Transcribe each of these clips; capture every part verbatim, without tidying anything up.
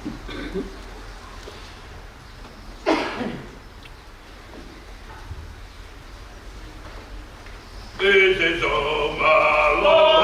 This is all my love.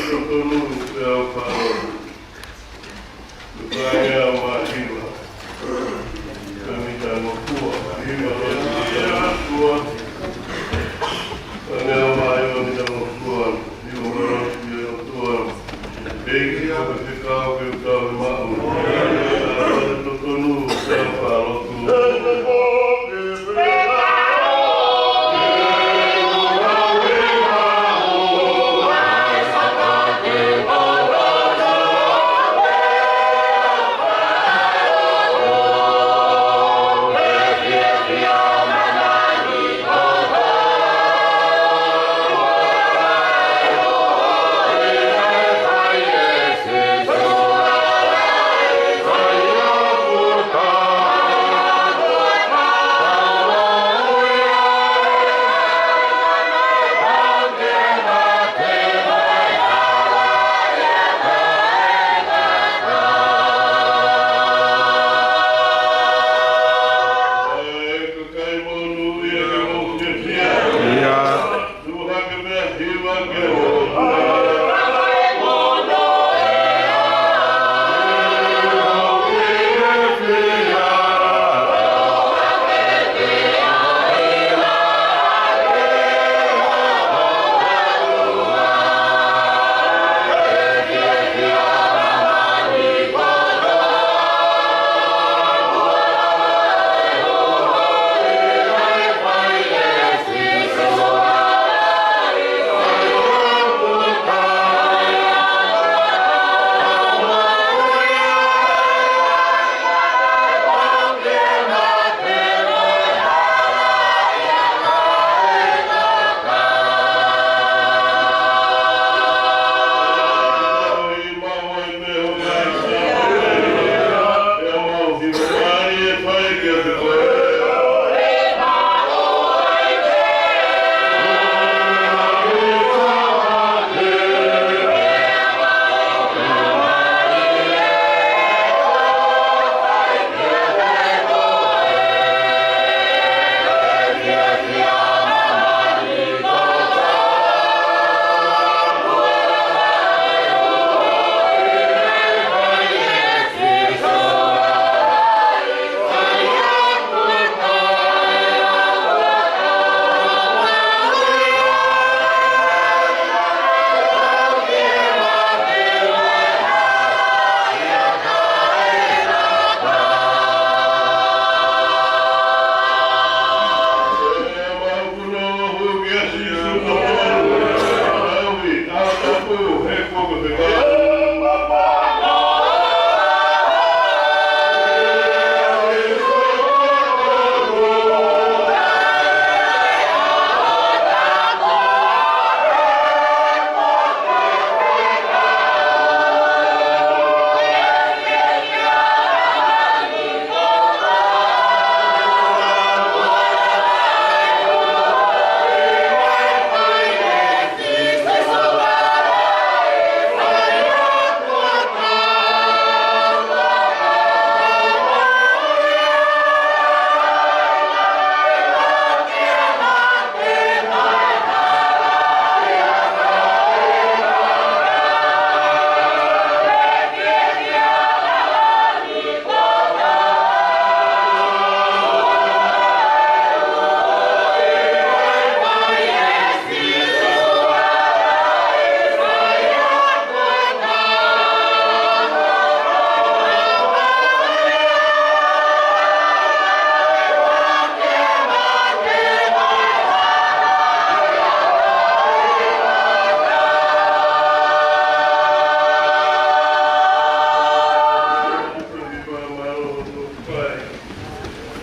Totonu pea ʻofa. Ko e ʻaho ʻe hiva. Ko e mitangofua. Hiva, ko e mitangofua. Ko e ʻaho ʻe hiva mitangofua. Hiva, ko e ʻaho ʻe hiva. ʻEiki, ko e fekau ke u tau e maʻu. Totonu pea ʻofa lotu.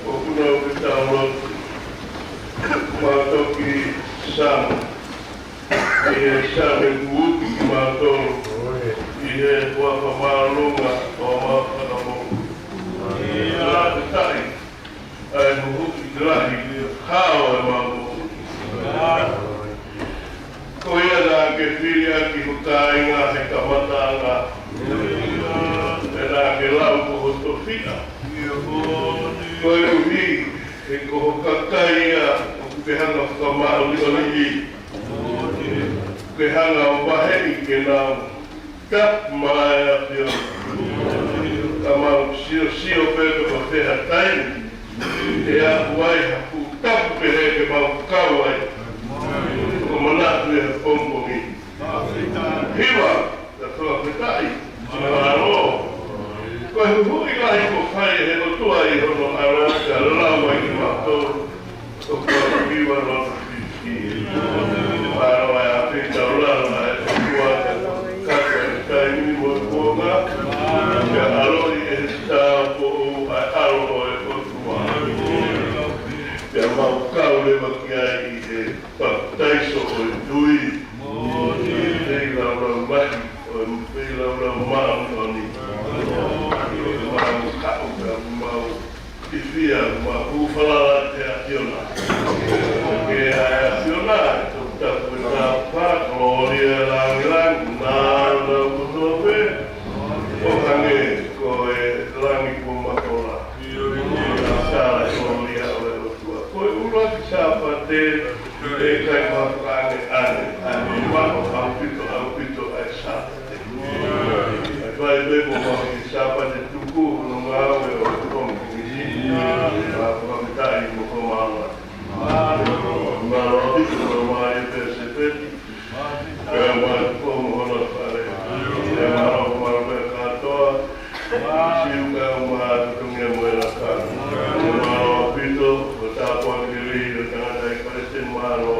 ʻOku nau ke tau lotu. Mātou ki Saame. ʻI he Saame kuo ʻomi kiate kimautolu. ʻI he huafa māʻolunga ʻo e Maʻufanga Moʻui. ʻI he taʻi ʻa e moʻui lahi, hao e maʻu moʻui. Ko ia naʻa ke fili ʻaki ho kāinga he kamataʻanga. Pea naʻa ke lau ko ho tofiʻa. Koeʻuhi he ko ho kakai ia ʻoku ke hanga ʻo fakamāʻoniʻoniʻi. Ke hanga ʻo vaheʻi ke nau tapu mai ʻa e ʻAfiona. Ka mau siosio pē pe ko e hā e taimi ʻe aʻu ai ha fuʻu tapu pehē ke mau kau ai. ʻOku manatu ʻi he pongipongi ni. Hiva, ka fakafetaʻi. Mālō. Ko e huhuʻi lahi kuo fai ʻe he ʻOtua ʻi hono ʻAlo ke lau ai kimautolu. ʻOku ou hiva loto fiefia. Mālō ʻa e ʻAfio ʻi taulalo ʻa e ʻOtua, ka ko e taimi ni mo e kuonga, ke ʻaloʻi ʻe he tāupoʻou ʻa e ʻAlo ʻo e ʻOtua. Pea mau kau leva ki ai ʻi he papitaiso ʻo e tui. Feilaulau lahi, ʻo e feilaulau māʻoniʻoni. Mau kaʻu, mau fiefia, mau hūfanga ʻi he ʻAfiona. Ke ʻa e ʻAfiona, ʻe tau tapu ʻe tapa, kolōlia, langilangi, mālō kotoa pē. ʻO hangē ko e langi kuo matola. Tala kolōlia ʻo e ʻOtua. Ko e ʻuluaki Sāpate, ʻe ʻikai mafakaʻaneʻane, ʻa e mamaʻo ʻaupito, ʻaupito ʻa e Sāpate. ʻE fai pē mo e Sāpate tuku, hono ngāue ʻo e kōmiti. Fakafetaʻi mo e mālō. Mālō ʻaupito, mālō ʻaupito, mālō ʻaupito. Pea mālō ko mo hono fale. Pea mālō, mālō pē kātoa. Siu ka ma tutungia mo e laka. Mālō ʻaupito, ko e tāpuaki lelei ʻo e tangataʻeiki palesiteni, mālō.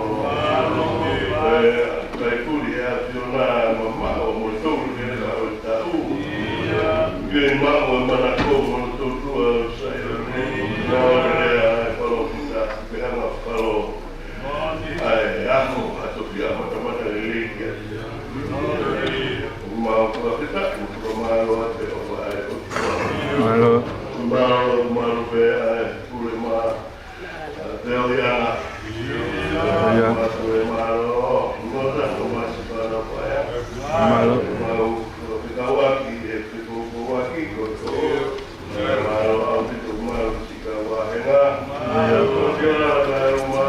Pea kai kuli ʻa e ʻAfiona mamaʻo mo tolu ke ka ʻo e taʻu. Ke maʻu e manako mo e tōtua ʻo Saione. Mālō e lea ʻa e palōfita, ke hanga falo. ʻA e ako ʻa e tofiʻa matamata lelei kiate ia. Mau fakafetaʻi mo fakamālō atu ʻa e ʻOtua. Mālō. Mālō, mālō pē ʻa e pule mā. ʻA e pea ʻo ia na. ʻIo. Mālō pē mālō. Nota ko masi pana paea. Mālō. Mau fakafetaʻi ʻi he fekauʻaki ko e tō. Mālō ʻaupito, mālō siʻi kau vāhenga. Mālō ko e tō, mālō mā.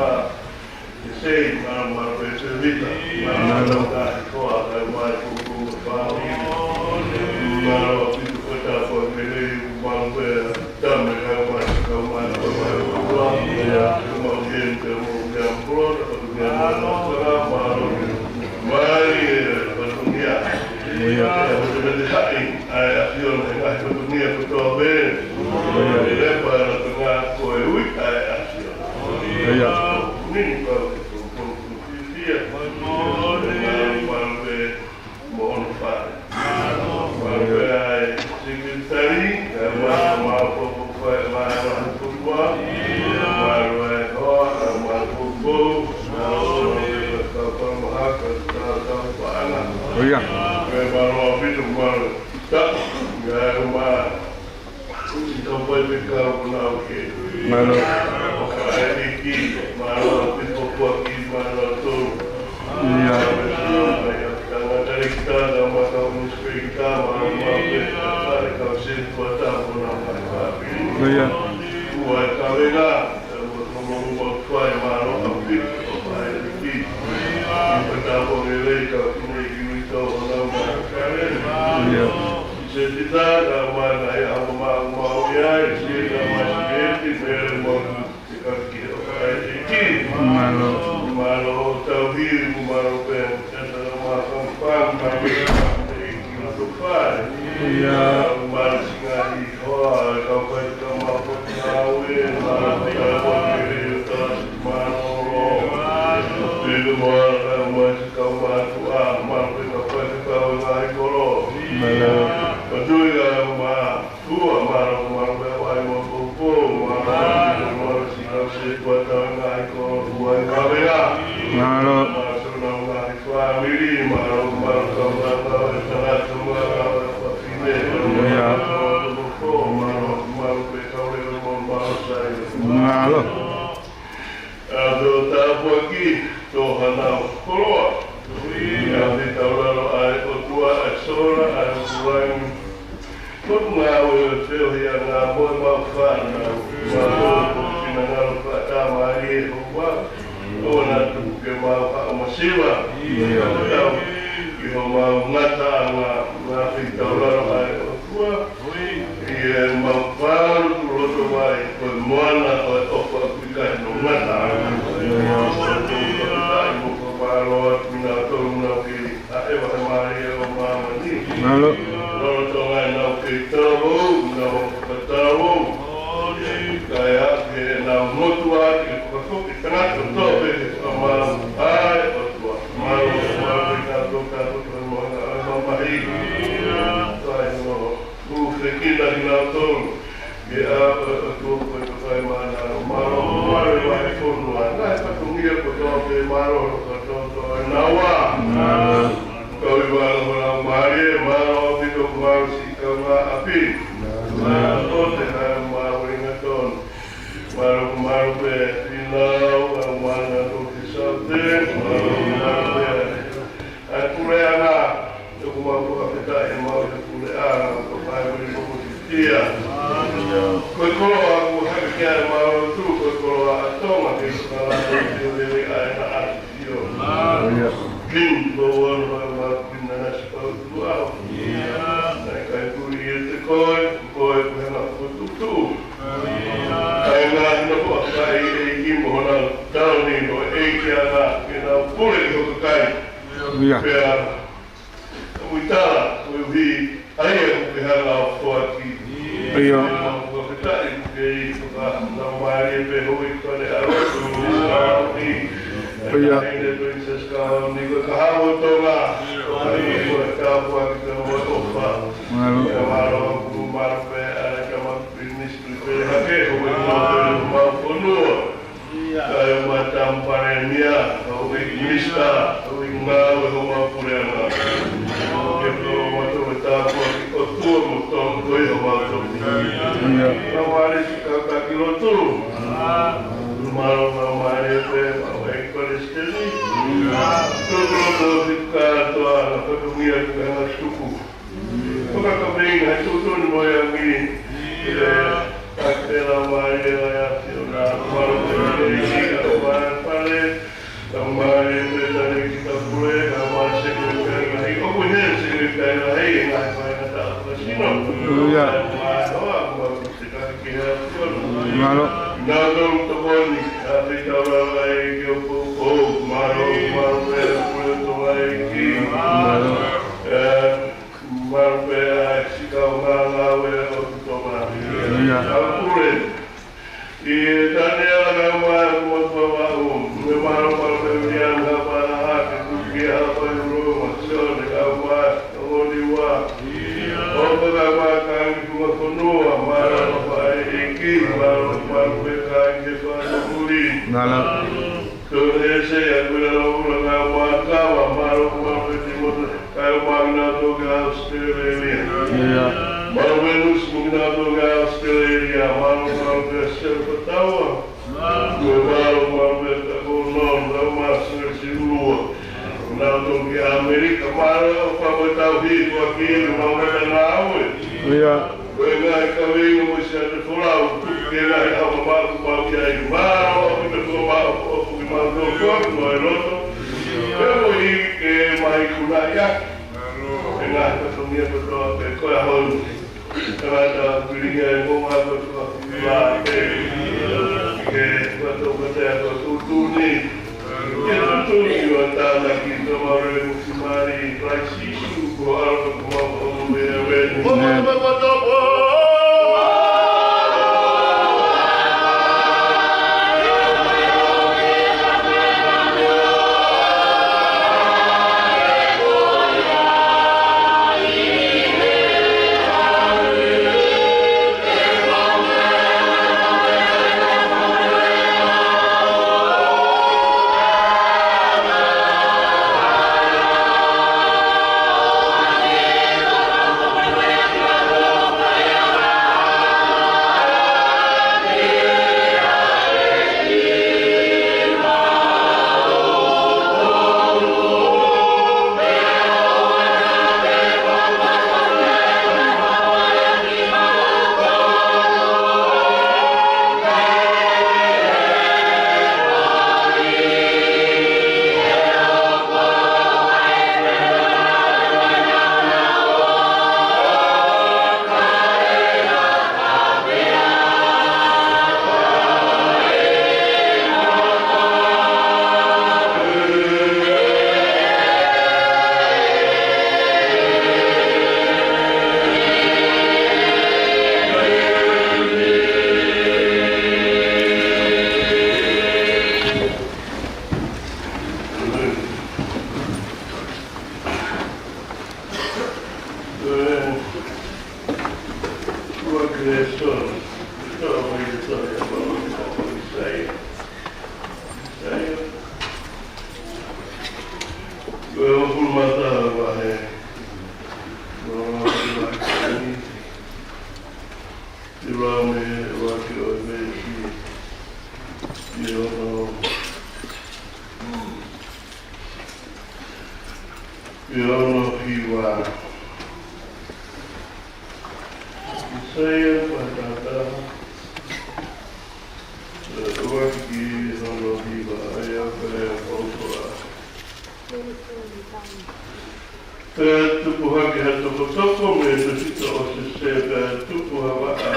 Sei, mālō, mālō pē Tēvita. Mālō. Mālō ka he koa, ka mai ko ko ko fāmili. Mālō ʻaupito ko e tāpuaki lelei, mālō pē tama ka mai, ka mai, ka mai, ka mai. Ka mau heni, ka mau heni, ka mau heni, ka mau heni. Mālō. Mālō e fatongia. ʻIo. ʻE, ʻe, ʻe, haʻi, ʻa e ʻAfiona, ʻe ngaahi fatongia kotoa pē. ʻIo. ʻE lepa e lātanga ko e ui ʻa e ʻAfiona. ʻIo. Nini kau ke tō, tō, tō, fiefia. Mālō pē mo hono fale. Mālō pē ʻa e sekelitali, ʻa e mālō, mālō ko ko fai, mālō ʻa e ʻOtua. Mālō ʻa e hoa, ʻa e mālō ko ko. ʻIo. Pea mālō ʻaupito, mālō. Tapu, ʻa e mālō. Siʻi kau faifekau ko nau ke. Mālō. ʻA e ʻEiki, mālō ʻaupito, mālō ʻaupito. ʻIo. Tangata lēkita, tangata minisipēlita, mālō ʻaupito, kau sētuata, mālō ʻaupito. ʻIo. Ua e kavenga. ʻIo. Mālō. ʻIo. Mālō. Mālō. Mālō. ʻA e tāpuaki, tō hanau koloa. ʻIo, ʻi he taulalo ʻa e ʻOtua, ʻa e sola, ʻa e kulangi. Ko e ngāue ʻo e feohi ʻa e ngaahi moe mau fānau. Mālō, ko e finangalo fakatama ʻa Iehova. ʻO na tuku Ke mau haʻu masiva, ʻio, ʻo tau ki homau ngataʻanga, ngaahi feitaulalo ʻa e ʻOtua. ʻOi. ʻI heʻemau fakalotoloto mai, ko e moana ʻo e ʻofa ʻoku ʻikai hono ngataʻanga. ʻOi. Ko e tau fakafetaʻi mo fakamālō atu kinautolu naʻa nau kei ʻaʻeva he mālie ʻo māmani. Mālō. Lolotonga ʻenau kei talavou, nau fakatalavou. Kae ʻai ke nau motuʻa ke fakafoki tangata kotoa pē ke fakamālō ai ʻOtua. Mālō, mālō, ʻi he tau tau tau tau mo hanga ʻa e mamahi. Kae mo, mo fekina kinautolu. Ke ʻa e ʻOtua ko e kakai mana. Mālō, mālō, ʻi he fonua. Ngaahi fatongia kotoa pē, mālō, kotoa pē naua. Kau ʻi vanga mo lau mālie, mālō ʻaupito, mālō siʻi kaungāʻapi. Mālō ʻo te hae mālō ringatonu. Mālō, mālō pē, pinau, ʻa e mana ko ki Saute, mālō, mālō pē. ʻA e puleʻanga, ʻoku mau fakafetaʻi ʻemau ʻi he puleʻanga, ko e fai mo ni ko ko ki tia. Ko e koloa, ʻoku hake ki ai ʻemau lotu, ko e koloa ʻa Tonga, ke ʻi kalana, ke lele ʻa e na ʻa ʻIo. Mālō. King, ko ono ʻa e Queen Nanasipauʻu Tuʻau. ʻIo. Naʻe ʻikai tuli ʻiate koe, ko koe ko e hanga ʻo tuʻutuʻu. ʻIo. ʻA e ngaahi nofo ʻa e ʻEiki mo hona taloni mo e ʻEiki ana ke nau pule ki ho kakai. ʻIo. Pea ʻoku ʻi tala, koeʻuhi ʻa ia ʻoku ke hanga ʻo foaki. ʻIo. Mau fakafetaʻi ʻoku kei fakalaumālie pē Houʻeiki Falealotu, Minisitā Launi. ʻIo. Taʻahine Princess Kalauni, ko e kahaʻu ʻo Tonga. ʻIo. Ko e tāpuaki pē mo e ʻofa. Mālō. Pea mālō ʻaupito, mālō pē ʻa e tama Pilinisi Tuʻipuleʻanga, Houʻeiki Nōpele ʻo homau fonua. Kae ʻumaʻā ʻa e Palēmia, Houʻeiki Minisitā, Houʻeiki Ngāue homau puleʻanga. Ke tau maʻu ʻa e tāpuaki ʻa e ʻOtua mo tau ko ē homau toki. ʻIo. Ka mālō siʻi kau taki lotu. Mālō, mālō mālie pē, Houʻeiki Palesiteni. Tokoloto siʻi kātoa, na fatongia ki he hanga tuku. Ko ka ka pei ngaahi tuʻutuʻuni mo e angi. ʻIo. Ka ke la mai e la ia, ʻio na, mālō pē ʻEiki, ka ko e pale, ka mālō pē Talēkita Pule, ka mālō Sekelitali Lahi, ʻoku ʻi heni Sekelitali Lahi, ngaahi faingataʻa fakasino. ʻIo. Mālō, mālō, te ka ki he atu. Mālō. Nau tau tokoni, ʻa e feitaulalo ʻa e ʻEiki ʻo Poupou, mālō, mālō pē, pule to ʻa e ʻEiki. Mālō. ʻE, Mālō pē ʻa e siʻi kau ngāngāue ʻo Tonga. ʻIo. ʻA e pule. ʻI he Taniela kae ʻumaʻā ʻa e motuʻa maʻu. Mo e mālō, mālō pē Viliami Hapa, Hake Tuki, Hapa Iuloma, Sione kae ʻumaʻā ʻa Loniua. ʻIo. ʻO ka kae ʻumaʻā ʻa e kāinga ki he funga fonua, mālō pē ʻa e ʻEiki, mālō, mālō pē kāinga ki he fānau muli. Mālō. Tō ese ʻa e kuila lau ula kae ʻumaʻā Kava, mālō, mālō pē Timote. Kae ʻumaʻā kinautolu ki ʻAositelēlia. ʻIo. Mālō Venusi mo kinautolu ki ʻAositelēlia, mālō, mālō pē Selu Fataua. Mālō, mālō pē Takono, kae ʻumaʻā Selu Silua. Kinautolu ki ʻAmelika, mālō ʻo fakatauhi, ko e kiʻi mālō pē ngāue. ʻIo. Ko e ngaahi kaveinga mo e siate folau, tuku ke ngaahi ʻaho mamaʻo kuo mau ʻi ai. Mālō ʻaupito kuo mau ʻofa ki mautolu kotoa mo e loto. Pea mo e hiki ke mai kunaʻi ʻaki. E ngaahi fatongia kotoa pē ko e ʻaho ni. Tangata pilinga e mo ngā kotoa pē. Ke kotoa pē te ʻa kotoa tuʻutuʻuni. Ke tuʻutuʻuni ʻo tānaki Tamare mo Simari, Kalaisi Sīsū, ko e ʻAlo ko homau ʻOtua, ʻēmeni. Lēsoni, lēsoni, lēsoni ʻa e ʻIsaia. ʻIsaia. Ko e hongofulu mā taha vahe. Ko e hongofulu mā taha vahe. Tau lau mei he ʻuluaki ʻo e veesi ki hono, ki hono hiva. ʻIsaia vahe taha taha, ʻuluaki ki hono hiva, ʻa ia ko e folofola. Pea tupu hake ha tokotoko mei he tefito ʻo Sese, pea tupu ha vaʻa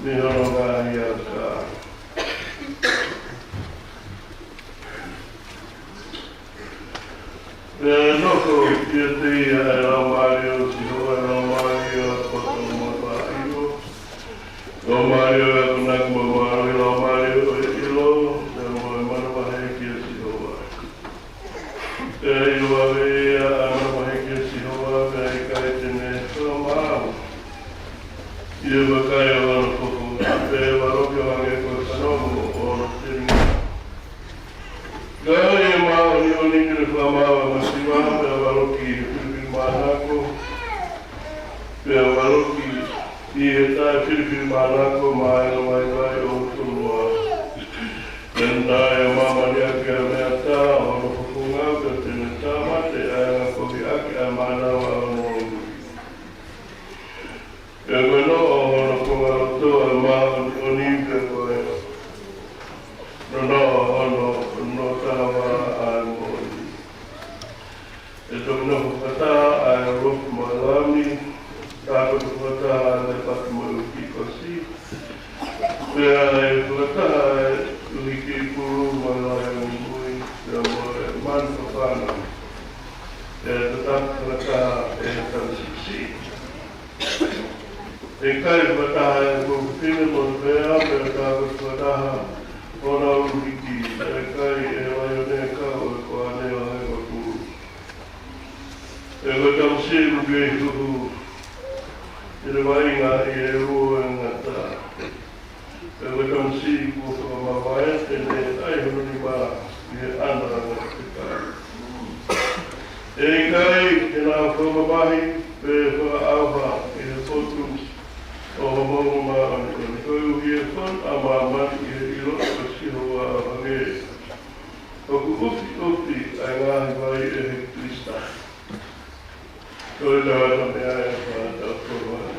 mei hono ngaahi aka. Pea nofo ʻiate ia ʻa e Laumālie ʻo Sihova, ʻa e Laumālie ʻo e poto mo e faʻahinga, Laumālie ʻo e akonaki mo e mālohi, Laumālie ʻo e ʻilo, pea mo e manavahē kia Sihova. Pea ʻiloʻi ʻe ia ʻa e manavahē kia Sihova, pea ʻikai te ne fakamaau ʻi he vakai ʻo hono fofonga, pea ʻe valoki ʻo hangē ko e fanongo ʻo hono telinga. Ka ʻe māʻoniʻoni ke ne fakamaau ʻa e masiva, pea valoki ʻi he filifilimānako, pea valoki ʻi he taʻefilifilimānako maʻa e ongo vaivai ʻo e fonua. Pea naʻe māmani ʻaki ʻa e meʻa tā ʻo hono fofonga, pea te ne tāmate ʻa e anga kovi ʻaki ʻa e mānava ʻo hono moʻui. Pea ko e noʻo ʻo hono konga loto ʻa e māʻoniʻoni, pea ko e nonoʻo ʻo hono, hono talavou ʻa e moʻoni. ʻE toki nofo fakataha ʻa e ulofi mo e lami, tākoto fakataha ʻa e lēpaki mo e uhi kikosi, pea ʻe fakataha ʻa e uhi kei pulu mo e laione mui, pea mo e manu papana, pea ʻe tataki fakataha ʻe he tangata siʻisiʻi. ʻE kai fakataha ʻa e kolo fefine mo e fea, pea tākoto fakataha honau ʻuhiki, pea ʻe kai ʻe he laione ʻa e kau ʻo e koane ʻo e vahe ʻo e pulu. Pea ko e tamasiʻi ʻoku kei huhu ʻi he vaʻinga ʻi he uo ʻo e ngata. Pea ko e tamasiʻi kuo fakamavae, te ne ʻai hono nima ʻi he ʻana ʻo e kai. ʻE ʻikai te nau fakamamahi pe fakaʻauha ʻi he potu ʻo hoʻomou māʻoniʻoni, koeʻuhi ʻe fonu ʻa māmani ʻi he ʻilo ʻo Sihova ʻo hangē ʻoku ʻufiʻufi ʻa e ngaahi vai ʻe he kilisitā. Ko e tangata meʻa ʻe fātau ko e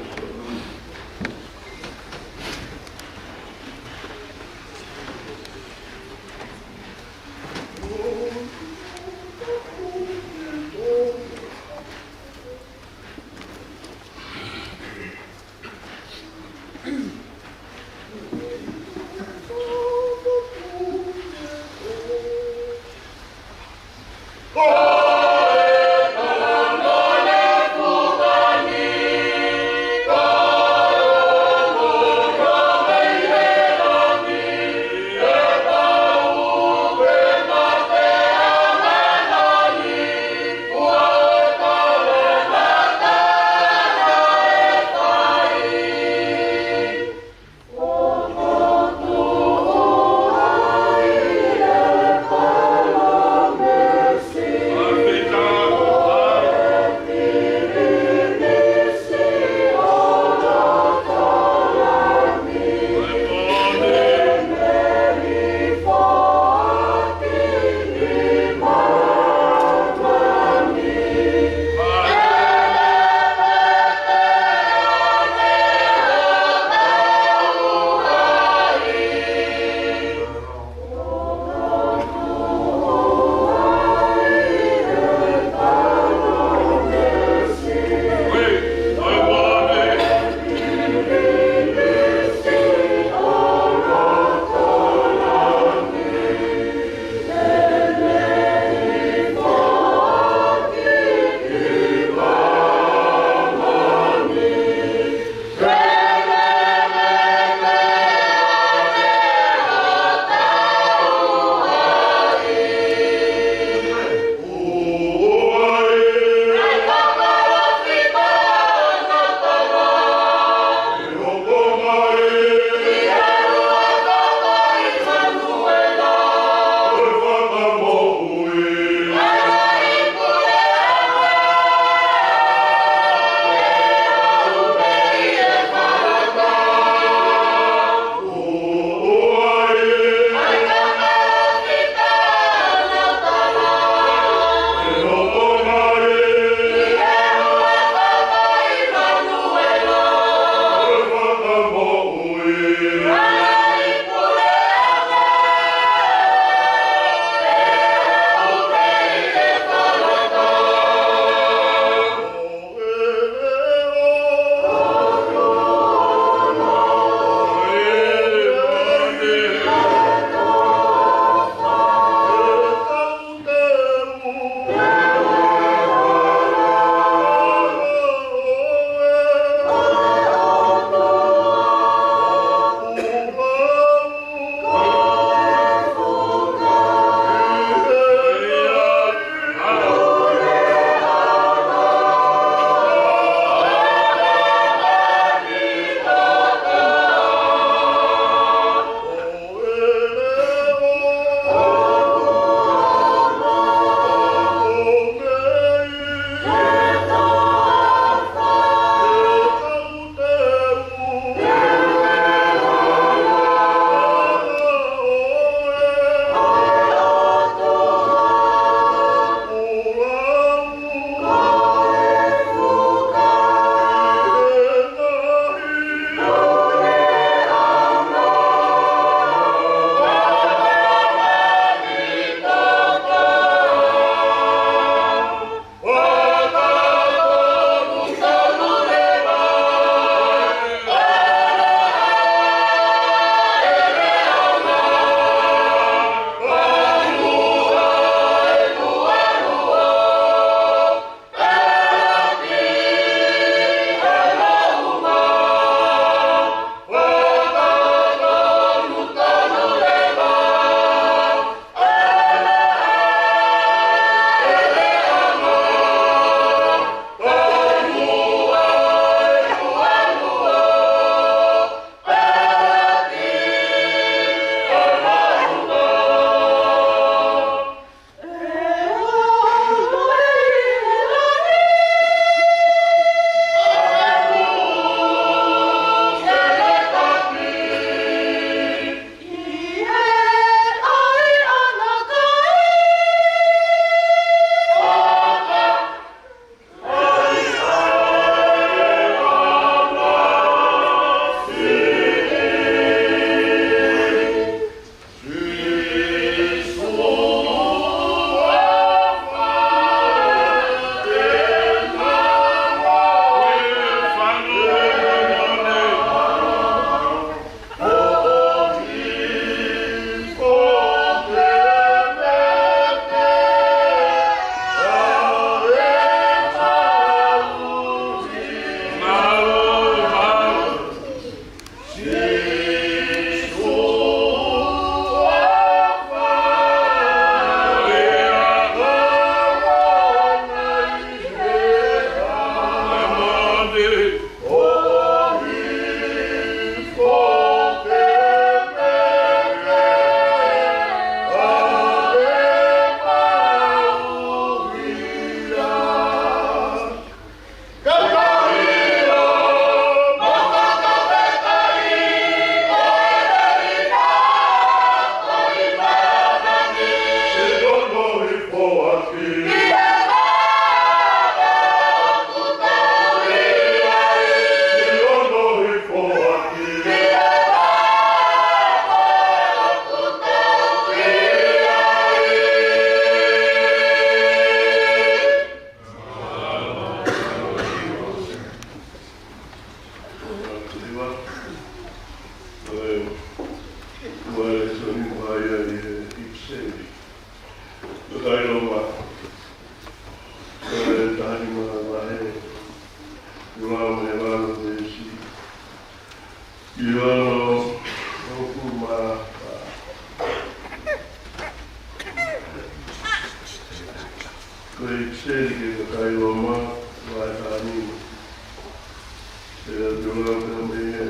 Pea mei he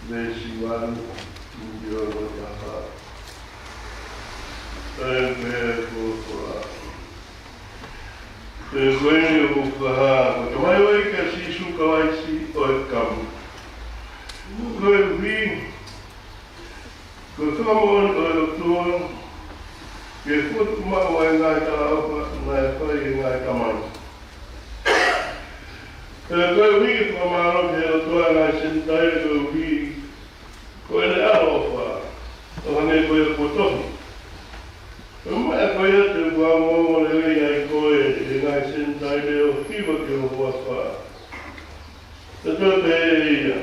veesi valu ki he valu taha. Pea pehē ʻa e folofola: Pea ko eni ʻoku ou fakahā, ko e tamaioʻeiki ʻa Sīsū Kalaisi ʻo e Kama. Koeʻuhi ko e fakamoʻoni ʻo e ʻOtua, ke fokotuʻu maʻu ʻa e ngaahi talaʻofa naʻe fai ʻe he ngaahi tamai. Pea koeʻuhi ke fakamālohi ʻe he ʻOtua ʻa e ngaahi Senitaile koeʻuhi ko ʻene ʻaloʻofa, ʻo hangē ko ia kuo tohi: Ko e meʻa ko ia te u fakaongoongo lelei ai koe ʻi he ngaahi Senitaile, ʻo hiva ki ho huafa. Pea toe pehē ʻe ia: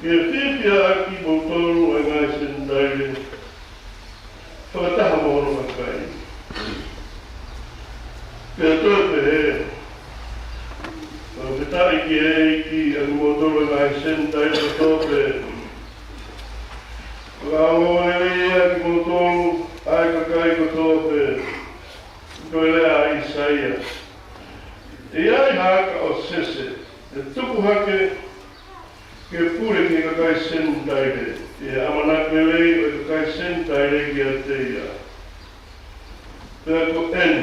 Ke fiefia ʻa kimoutolu ʻa e ngaahi Senitaile, fakataha mo hono kakai. Pea toe pehē: Fakafetaʻi ki he ʻEiki, ʻa kimoutolu ʻa e ngaahi Senitaile kotoa pē. Fakaongoongo lelei ʻa kimoutolu ʻa e kakai kotoa pē. Ko e lea ʻa ʻĪsaia: ʻE ʻi ai ha aka ʻo Sese, ʻe tuku hake ke pule ki he kakai Senitaile, ʻi he ʻamanaki lelei ʻo e kakai Senitaile kiate ia. Pea ko eni,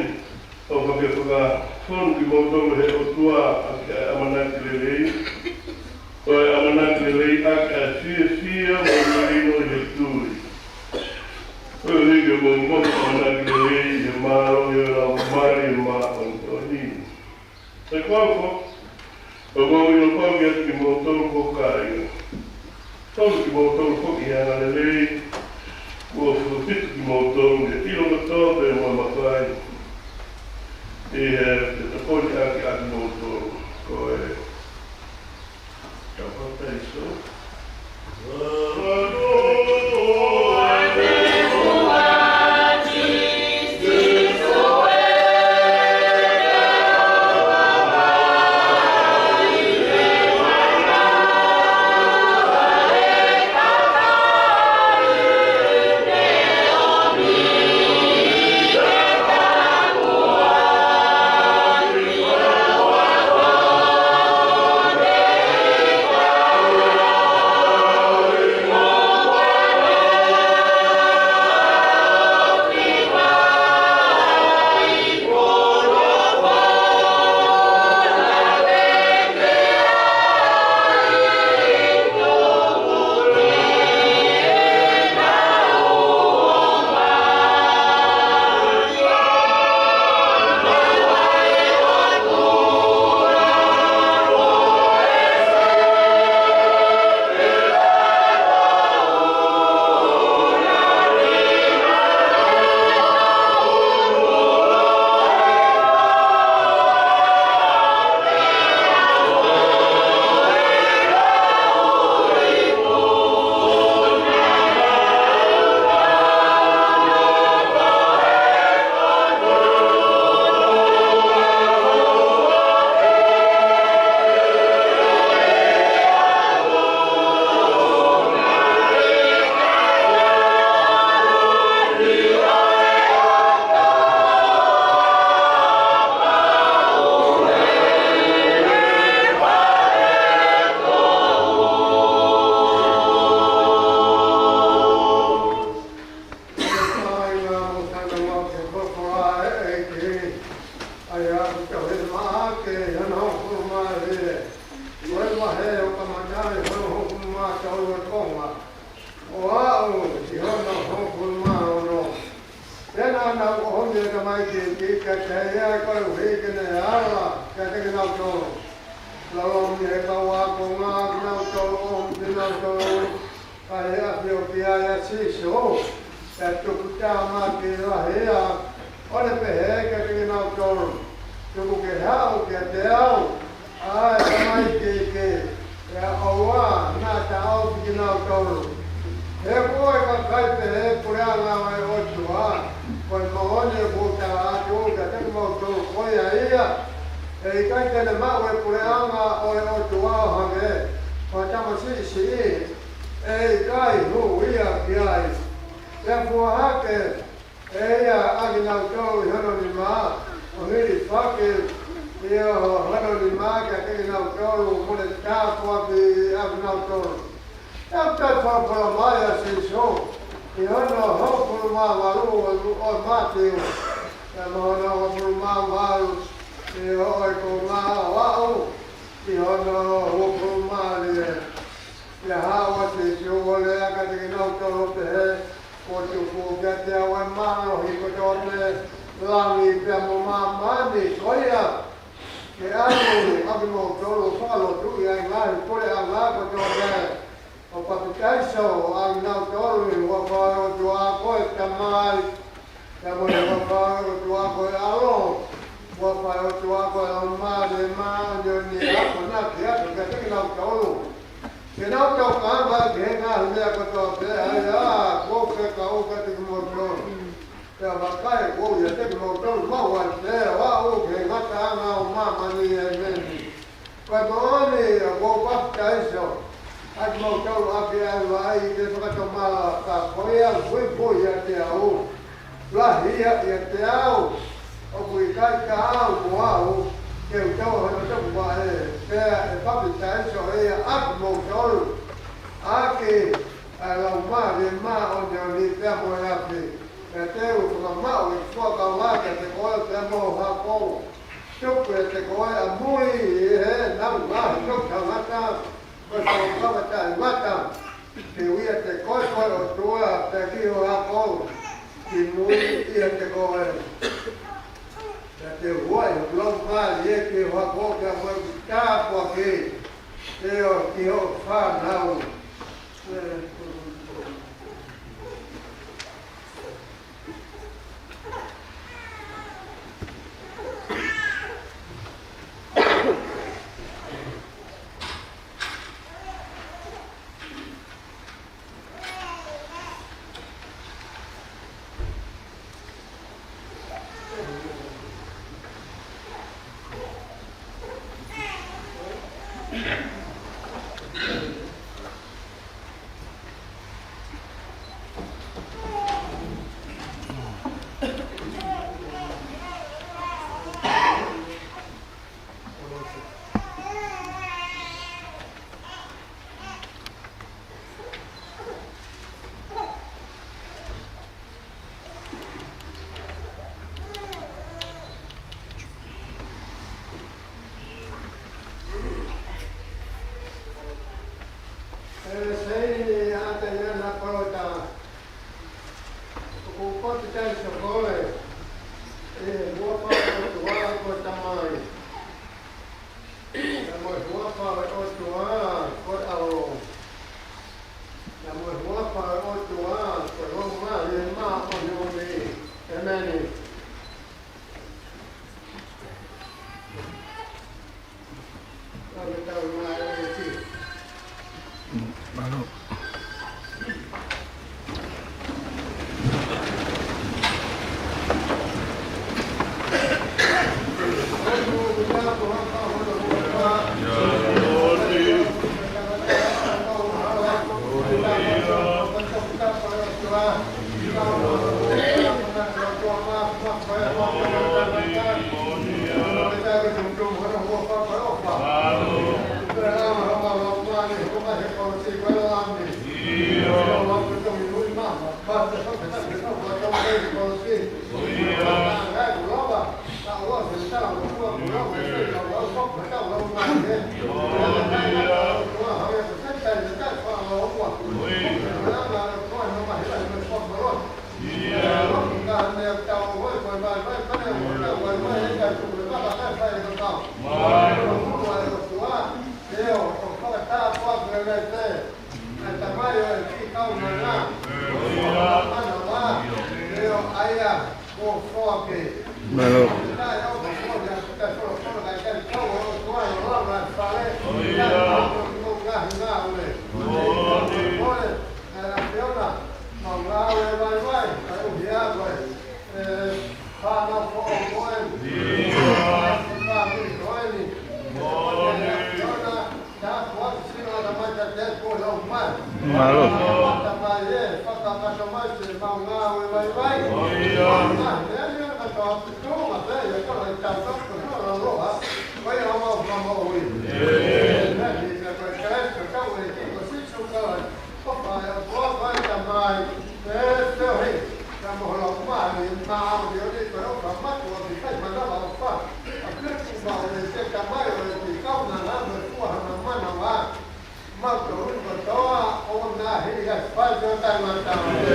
ʻofa ke fakafonu kimoutolu ʻe he ʻOtua ʻaki ʻa e ʻamanaki lelei, ʻo e ʻamanaki lelei ʻaki ʻa e fiefia mo e melino ʻi he tui, koeʻuhi ke mou mohe ʻamanaki lelei ʻi he mālohi ʻo e Laumālie Māʻoniʻoni. Sai kau foki, ʻoku ou ʻilo pau kiate kimoutolu ko e kāinga, tonu kimoutolu foki ʻi he angalelei, kuo fakafetuku kimoutolu ʻi he ʻilo kotoa pē mo e mafai, ʻi he tokoni ʻaki ʻa kimoutolu. Ko e tau papitaiso. ʻA ia ʻoku tau hoko mai ʻi he hongofulu mā hiva, ko e vahe ʻo e kamataʻanga ʻi hono hongofulu mā tolu ʻo e konga, ʻo aʻu ki hono hongofulu mā ono. Pea naʻa nau ʻomi ʻa e tamaiki kiate ia koeʻuhi ke ne ala kiate kinautolu. Lolomi ʻe he kau ākonga kinautolu ʻo ʻomi kinautolu, ka ʻi he ʻafioʻi ʻa Sīsū, ʻe tuku tāmaki lahi ia, ʻo ne pehē kiate kinautolu: Tuku ke haʻu kiate au ʻa e tamaiki, pea ʻoua naʻa taʻofi kinautolu. He ko e kakai pehē ʻi he puleʻanga ʻo e ʻOtua, ko e moʻoni ʻoku ou tala atu kiate kimoutolu, ko ia ia ʻe ʻikai te ne maʻu ʻa e puleʻanga ʻo e ʻOtua ʻo hangē ko ha tamasiʻi siʻi, ʻe ʻikai hū ia ki ai. Pea fua hake ʻe ia ʻa kinautolu ʻi hono nima, ʻo hilifaki ʻIo, hono nima kiate kinautolu, mo e tāpuaki ʻa kinautolu. ʻOku toe folofola mai ʻa Sīsū ʻi hono hongofulu mā valu ʻo, ʻo Mātiu, pea mo hono hongofulu mā valu ʻi hono konga ʻo aʻu ki hono hongofulu mā nima. Pea haʻu ʻa Sīsū ʻo lea kiate kinautolu ʻo pehē, Kuo tuku kiate au ʻa e mālohi kotoa pē ʻi langi pea mo māmani, ko ia ke ʻalu ʻa kimoutolu ʻo fakalotuʻi ʻa e ngaahi puleʻanga kotoa pē, ʻo papitaiso ʻa kinautolu ʻi he huafa ʻo e ʻOtua ko e Tamai, pea mo e huafa ʻo e ʻOtua ko e ʻAlo, huafa ʻo e ʻOtua ko e Laumālie Māʻoniʻoni, ʻo akonaki atu kiate kinautolu ke nau tokanga ki he ngaahi meʻa kotoa pē ʻa ia kuo u fekau kiate kimoutolu. Pea vakai, kuo u ʻiate kimoutolu maʻu ai pē ʻo aʻu ki he ngataʻanga ʻo māmani. ʻĒmeni. Ko e moʻoni ʻoku ou papitaiso ʻa kimoutolu ʻaki ʻa e vai ke fakatomala, ka ko ia ʻoku fuifui ʻiate au, lahi ia ʻiate au, ʻoku ʻikai taau mo au ke u tō hono topuvaʻe, pea ʻe papitaiso ʻe ia ʻa kimoutolu ʻaki ʻa e Laumālie Māʻoniʻoni pea mo e afi. Pea te u fakamaʻu ʻeku fuakava kiate koe pea mo ho hako. Tuku ʻiate koe ʻamui ʻi heʻenau ngaahi toʻutangata mo e fuakava taʻengata, ke u ʻiate koe ko e ʻOtua, pea ki ho hako, kimui ʻiate koe. Pea te u huaʻi hoku Laumālie ki ho hako, pea mo ʻeku tāpuaki ki ho fānau. ʻE Sēini ʻa e Taiana Palota, ʻoku ou papitaiso koe ʻi he huafa ʻo e ʻOtua ko e Tamai, pea mo e huafa ʻo e ʻOtua ko e ʻAlo, pea mo e huafa ʻo e ʻOtua ko e Laumālie Māʻoniʻoni. ʻĒmeni. Tau mai ʻo e ki. Mālō. Mālō.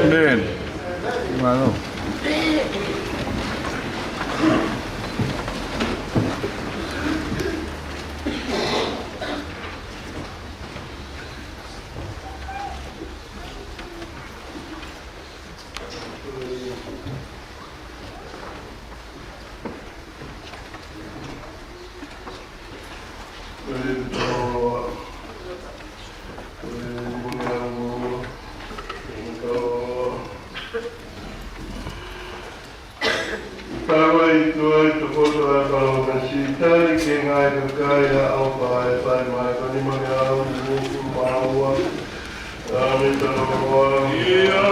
ʻĒmeni. Mālō. Tau ai tuai to koto a palo na si tali ke ngai ka kai a au pa e fai mai ko ni ma ke au mo ku ma ua. Ia.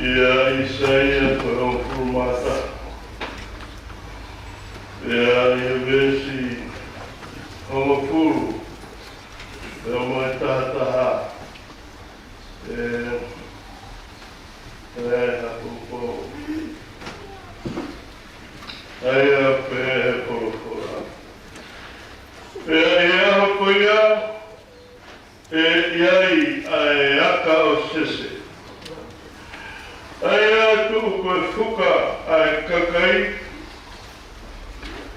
Ia ʻAisea ko e hongofulu mā taha. Ia ʻi he veesi hongofulu, ia mo e taha taha. ʻE, ʻe, ha popo. ʻA ia pē he folofola. Pea ʻi he ʻaho ko ia, ʻe ʻi ai ʻa e aka ʻo Sese. ʻA ia ʻe tuʻu ko e fuka ʻa e kakai,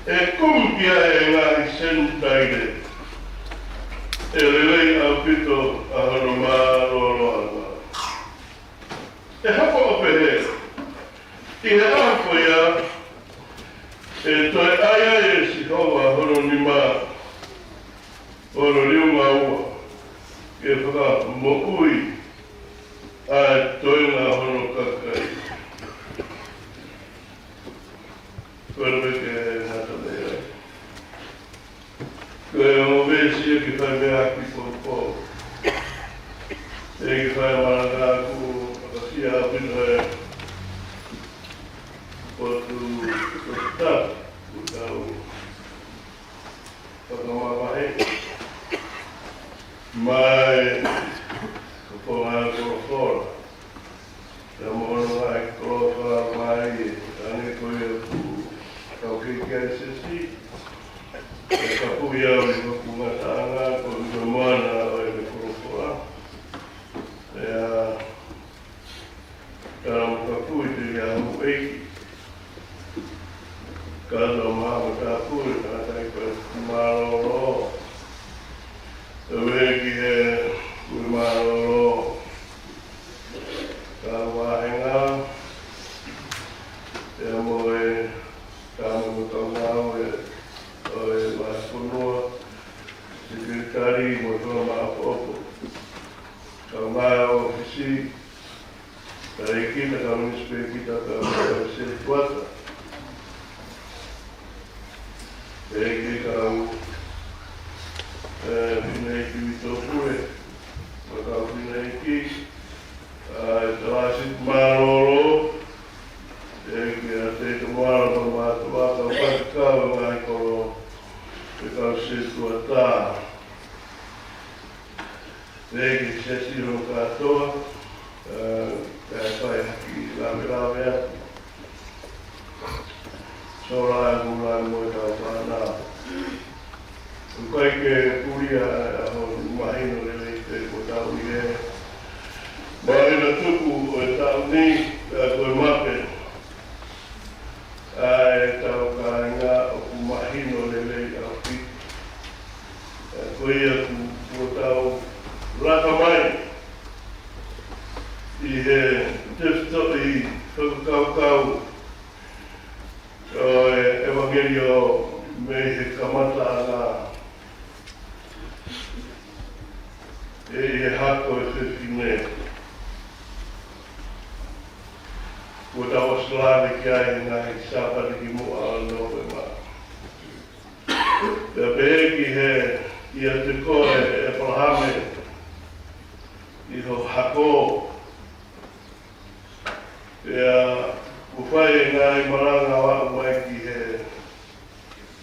ʻe kumi ki ai ʻa e ngaahi Senitaile. ʻE lelei ʻaupito ʻa hono mālōlōʻanga. ʻE hoko ʻo pehē, ʻi he ʻaho ko ia, ʻe toe ʻai ai ʻe Sihova hono nima ʻo hono liunga ua, ke fakamoʻui ʻa e toenga hono kakai. Ko e meʻa ke ngata mei ai. Ko e ongo veesi ia ke fai meʻa ki popo. ʻE ke fai malanga ku ʻakasia ʻaupito he potu, potu tapu, ʻoku tau fakamamahi mai ko Ponga Kolofola. Pea mo hono ngaahi koloa mai, ʻa ē ko ia ʻoku tau kei ki ai Sesi. Pea ka pui au ʻi hoku ngataʻanga ko e moana ʻo e koloa. Pea, pea mo ka pui te ia hau ʻeiki. Ka tau maha mo tāpule, ka tai ko e mālōlō. Tau ē ki he kui mālōlō. Ka vahenga, pea mo e, ka mo e kau ngāue ʻo e vāhenga fonua, sekelitali mo e kau maʻopoʻopo. Kau ngāue ʻo e Kita kau minisipēkita, kau, kau setuata. Pehē ki he kau, ē, fineʻeiki Vitoʻopule, mo e kau fineʻeiki, ʻa e Talasitu Mālōlō, pehē ki he Tētomoala mo e Matuʻa, kau faifekau ngaahi kolo, mo e kau setuata. Pehē ki he siasi hono kātoa, ē, kae fai ha kiʻi lavelave atu. Sola e mula mo e kau fānau. ʻOku ʻikai ke pulia ʻa e ʻaho ni, mahino lelei pē kuo tau ʻi he māhina tuku ʻo e taʻu ni, ē, ko e mape ʻa ʻetau kāinga ʻoku mahino lelei ʻaupito. Ē, ko ia kuo, kuo tau laka mai ʻi he tefitoʻi fakakaukau ʻo e ʻevangeliō mei he kamataʻanga, ē, ʻi he hako ʻo e fefine. Kuo tau ʻosi lave ki ai he ngaahi Sāpate kimuʻa ʻo Nōvema. Pea pehē ki he, ʻiate koe ʻEpalahame ʻi ho hako. Pea kuo fai e ngaahi malanga ʻo aʻu mai ki he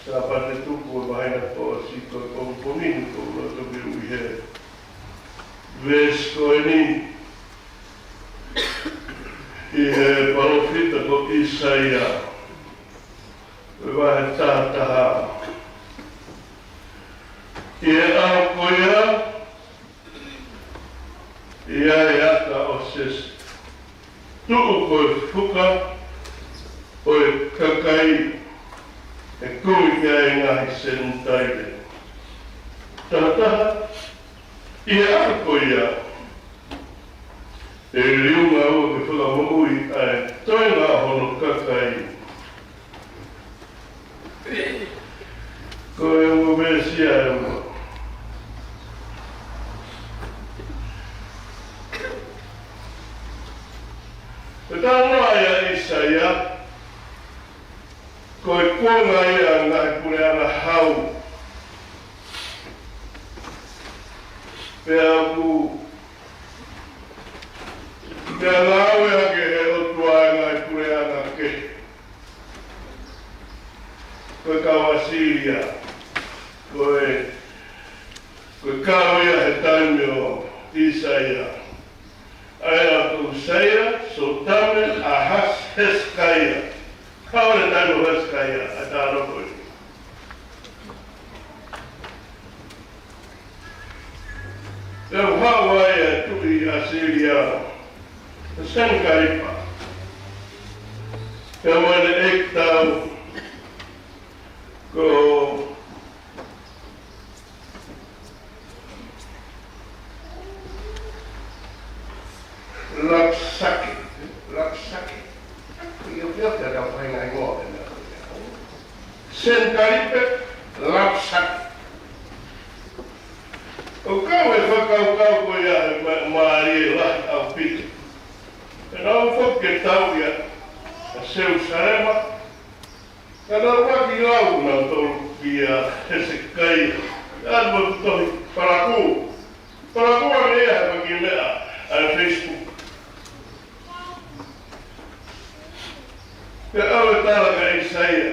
Sāpate tuku ʻo e māhina kuo ʻosi, ko e pongipongi ni kuo u loto ke u ʻi he veesi ko eni ʻi he palōfita ko ʻĪsaia, ʻi he vahe taha taha. ʻI he ʻaho ko ia, ʻe ʻi ai e aka ʻo Sese, tuʻu ko e fuka ʻo e kakai, ʻe kumi ki ai e ngaahi Senitaile. Taha taha, ʻi he aka ko ia, ʻe liunga ua ke fakamoʻui ʻa e toenga ʻo hono kakai. Ko e ongo veesi ia ʻe ua. Ko e talanoa ia ʻa ʻĪsaia, ko e kuonga ia ʻa e ngaahi puleʻanga hau. Pea ʻoku, pea ngāue hake ʻe he ʻOtua e ngaahi puleʻanga kehe. Ko e kau ʻAsīlia, ko e, ko e kau ia he taimi ʻo ʻĪsaia. ʻA ia ko ʻĪsaia, Sotame, ʻAhasi, Hesekaia. Kau he taimi ʻo Hesekaia, ʻa e talanoa ko eni. Pea haʻu ai e tuʻi ʻAsīlia, ko Senakalipa. Pea mo ʻene ʻeikitau ko Lapusake, Lapusake. Ia, ia, ia, ia, fai ngai ngoa, ia. Senakalipe Lapusake. ʻOku kau e fakakaukau ko ia he ma-, mālie lahi ʻaupito. Pea nau foki ke tauʻi ʻa Selusalema, ka nau ʻuluaki lau nautolu kia Hesekaia. ʻA mo e tohi palakū. Palakū ange ia he faki meʻa ʻa e Facebook. Pea ʻoku tala kia ʻĪsaia.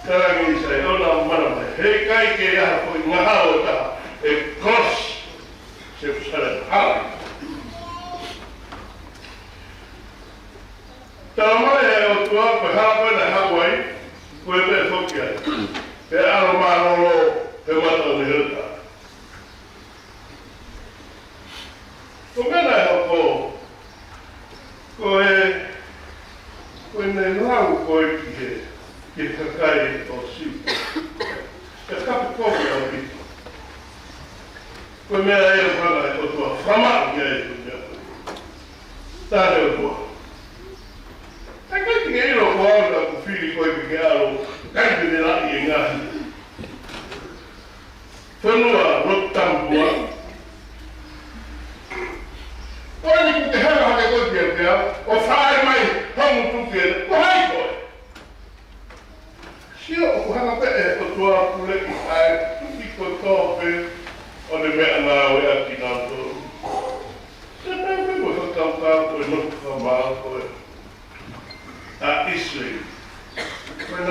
Tala kia ʻĪsaia, ʻoua naʻa manavahē. Heʻikai ke ʻi ai ha foʻi ngahau ʻe taha ʻe kolosi Selusalema. Hala. Tala mai ʻe he ʻOtua ko e hala ko ē naʻe haʻu ai, ko e meʻa foki ai. Pea ʻalu mālōlō he mata ʻo Nehuta. Ko e meʻa naʻe hoko, ko e, ko ʻene lau ko ē ki he, ki he kakai ʻo Siuta. Pea kapi kovi ʻaupito. Ko e meʻa ia ʻoku hanga ʻe he ʻOtua ʻo fakamaʻu ki ai ko e meʻa ko ē. Tala ʻe he ʻOtua. ʻIkai te ke ʻilo ko au naʻa ku fili koe ke ke ʻalu, ʻikai ke te laʻi e ngaahi fonua lotu tapu ʻa.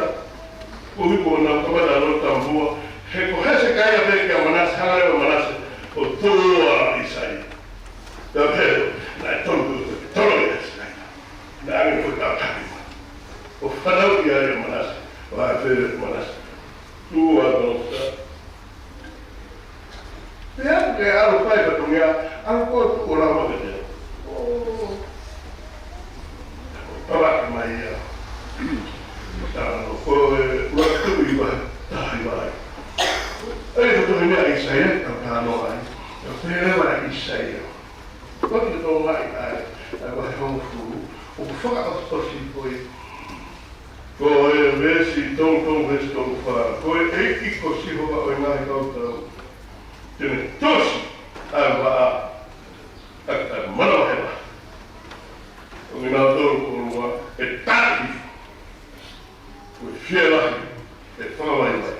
Sipita. Koeʻuhi ko ʻenau kamata ʻa e lotu tamutuʻa, he ko Hesekaia pē kia Manase, hanga leva ʻe Manase ʻo tuku ʻa ʻIsaia. Pea pehē, naʻe tonu, tonu ʻe Hesekaia. Naʻe ʻange ko e tau taki mai. ʻO fanauʻi ai ʻa Manase, ʻo ʻai fele ʻa Manase. Tuku ʻa e lotu. Pea ke ʻalu fai fatongia, ʻalu ko e tuʻu ʻo lau mai pē. ʻO pavake mai ia. Tano ko e ua tuʻu ʻi vai, taha ʻi vai. ʻE ko e tohi meʻa ʻa ʻIsaia, tau tano ai. Tau pehē leva ʻa ʻIsaia. Ko e tohi meʻa ʻa e, ʻa e vahe hongofulu, ʻoku fakaʻosiʻosi ko e Ko e veesi tolu tolu, veesi tolu fā. Ko e ʻEiki ko Sihova ʻo e ngaahi kautau, te ne tosi ʻa e vaʻa ʻa e manavahē lahi. Ko kinautolu ko ʻolunga ʻe taʻi, ko e fielahi ʻe fakavaivai.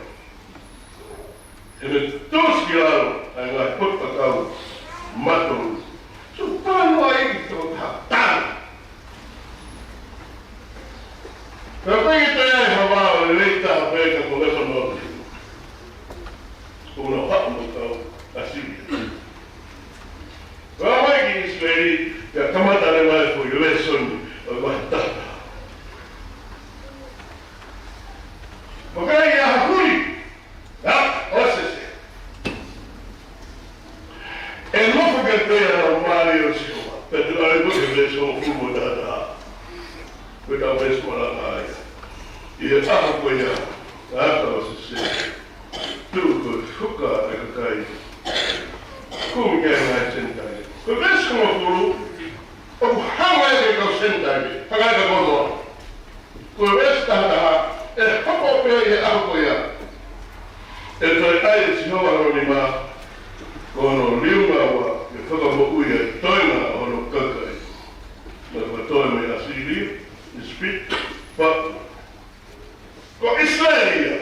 He ne tosi ki lalo ʻa e ngaahi potu kakau matolu. So, tanu ai ki tō taha tanu. Ka pehē ʻe he ʻOtua ʻe hava ʻo e lelei taha pē ka ko Lepanoni. Ko hono haʻu mo e kau ʻAsilia. Ka mai ki ʻIsileli, ka kamata leva e foʻi lēsoni ʻo e vahe taha. Vakai ʻa e huli. ʻA, ʻo sese. ʻE nofo ke pea ʻa e mālie ʻo Sihova. Pea tuʻu ai ko e veesi hongofulu mo e taha taha. Ko e kau veesi malanga ia. ʻI he ʻaho ko ia, ʻa, ʻo sese. Tuʻu ko e fuka ʻa e kakai. Kumi ki ai ʻa e ngaahi Senitaile. Ko e veesi hongofulu, ʻoku hanga ia ki he kau Senitaile. Hanga ia ki he koloa. Ko e veesi taha taha, ʻe hoko pē ʻi he ʻaho ko ia. ʻE toe ʻai ʻe Sihova hono nima, ko hono liunga ua, ke fakamoʻui ʻa e toenga ʻo hono kakai. Naʻe fakatoi mei ʻAsilia, ʻIsipite, pea ko ʻIsileli ia.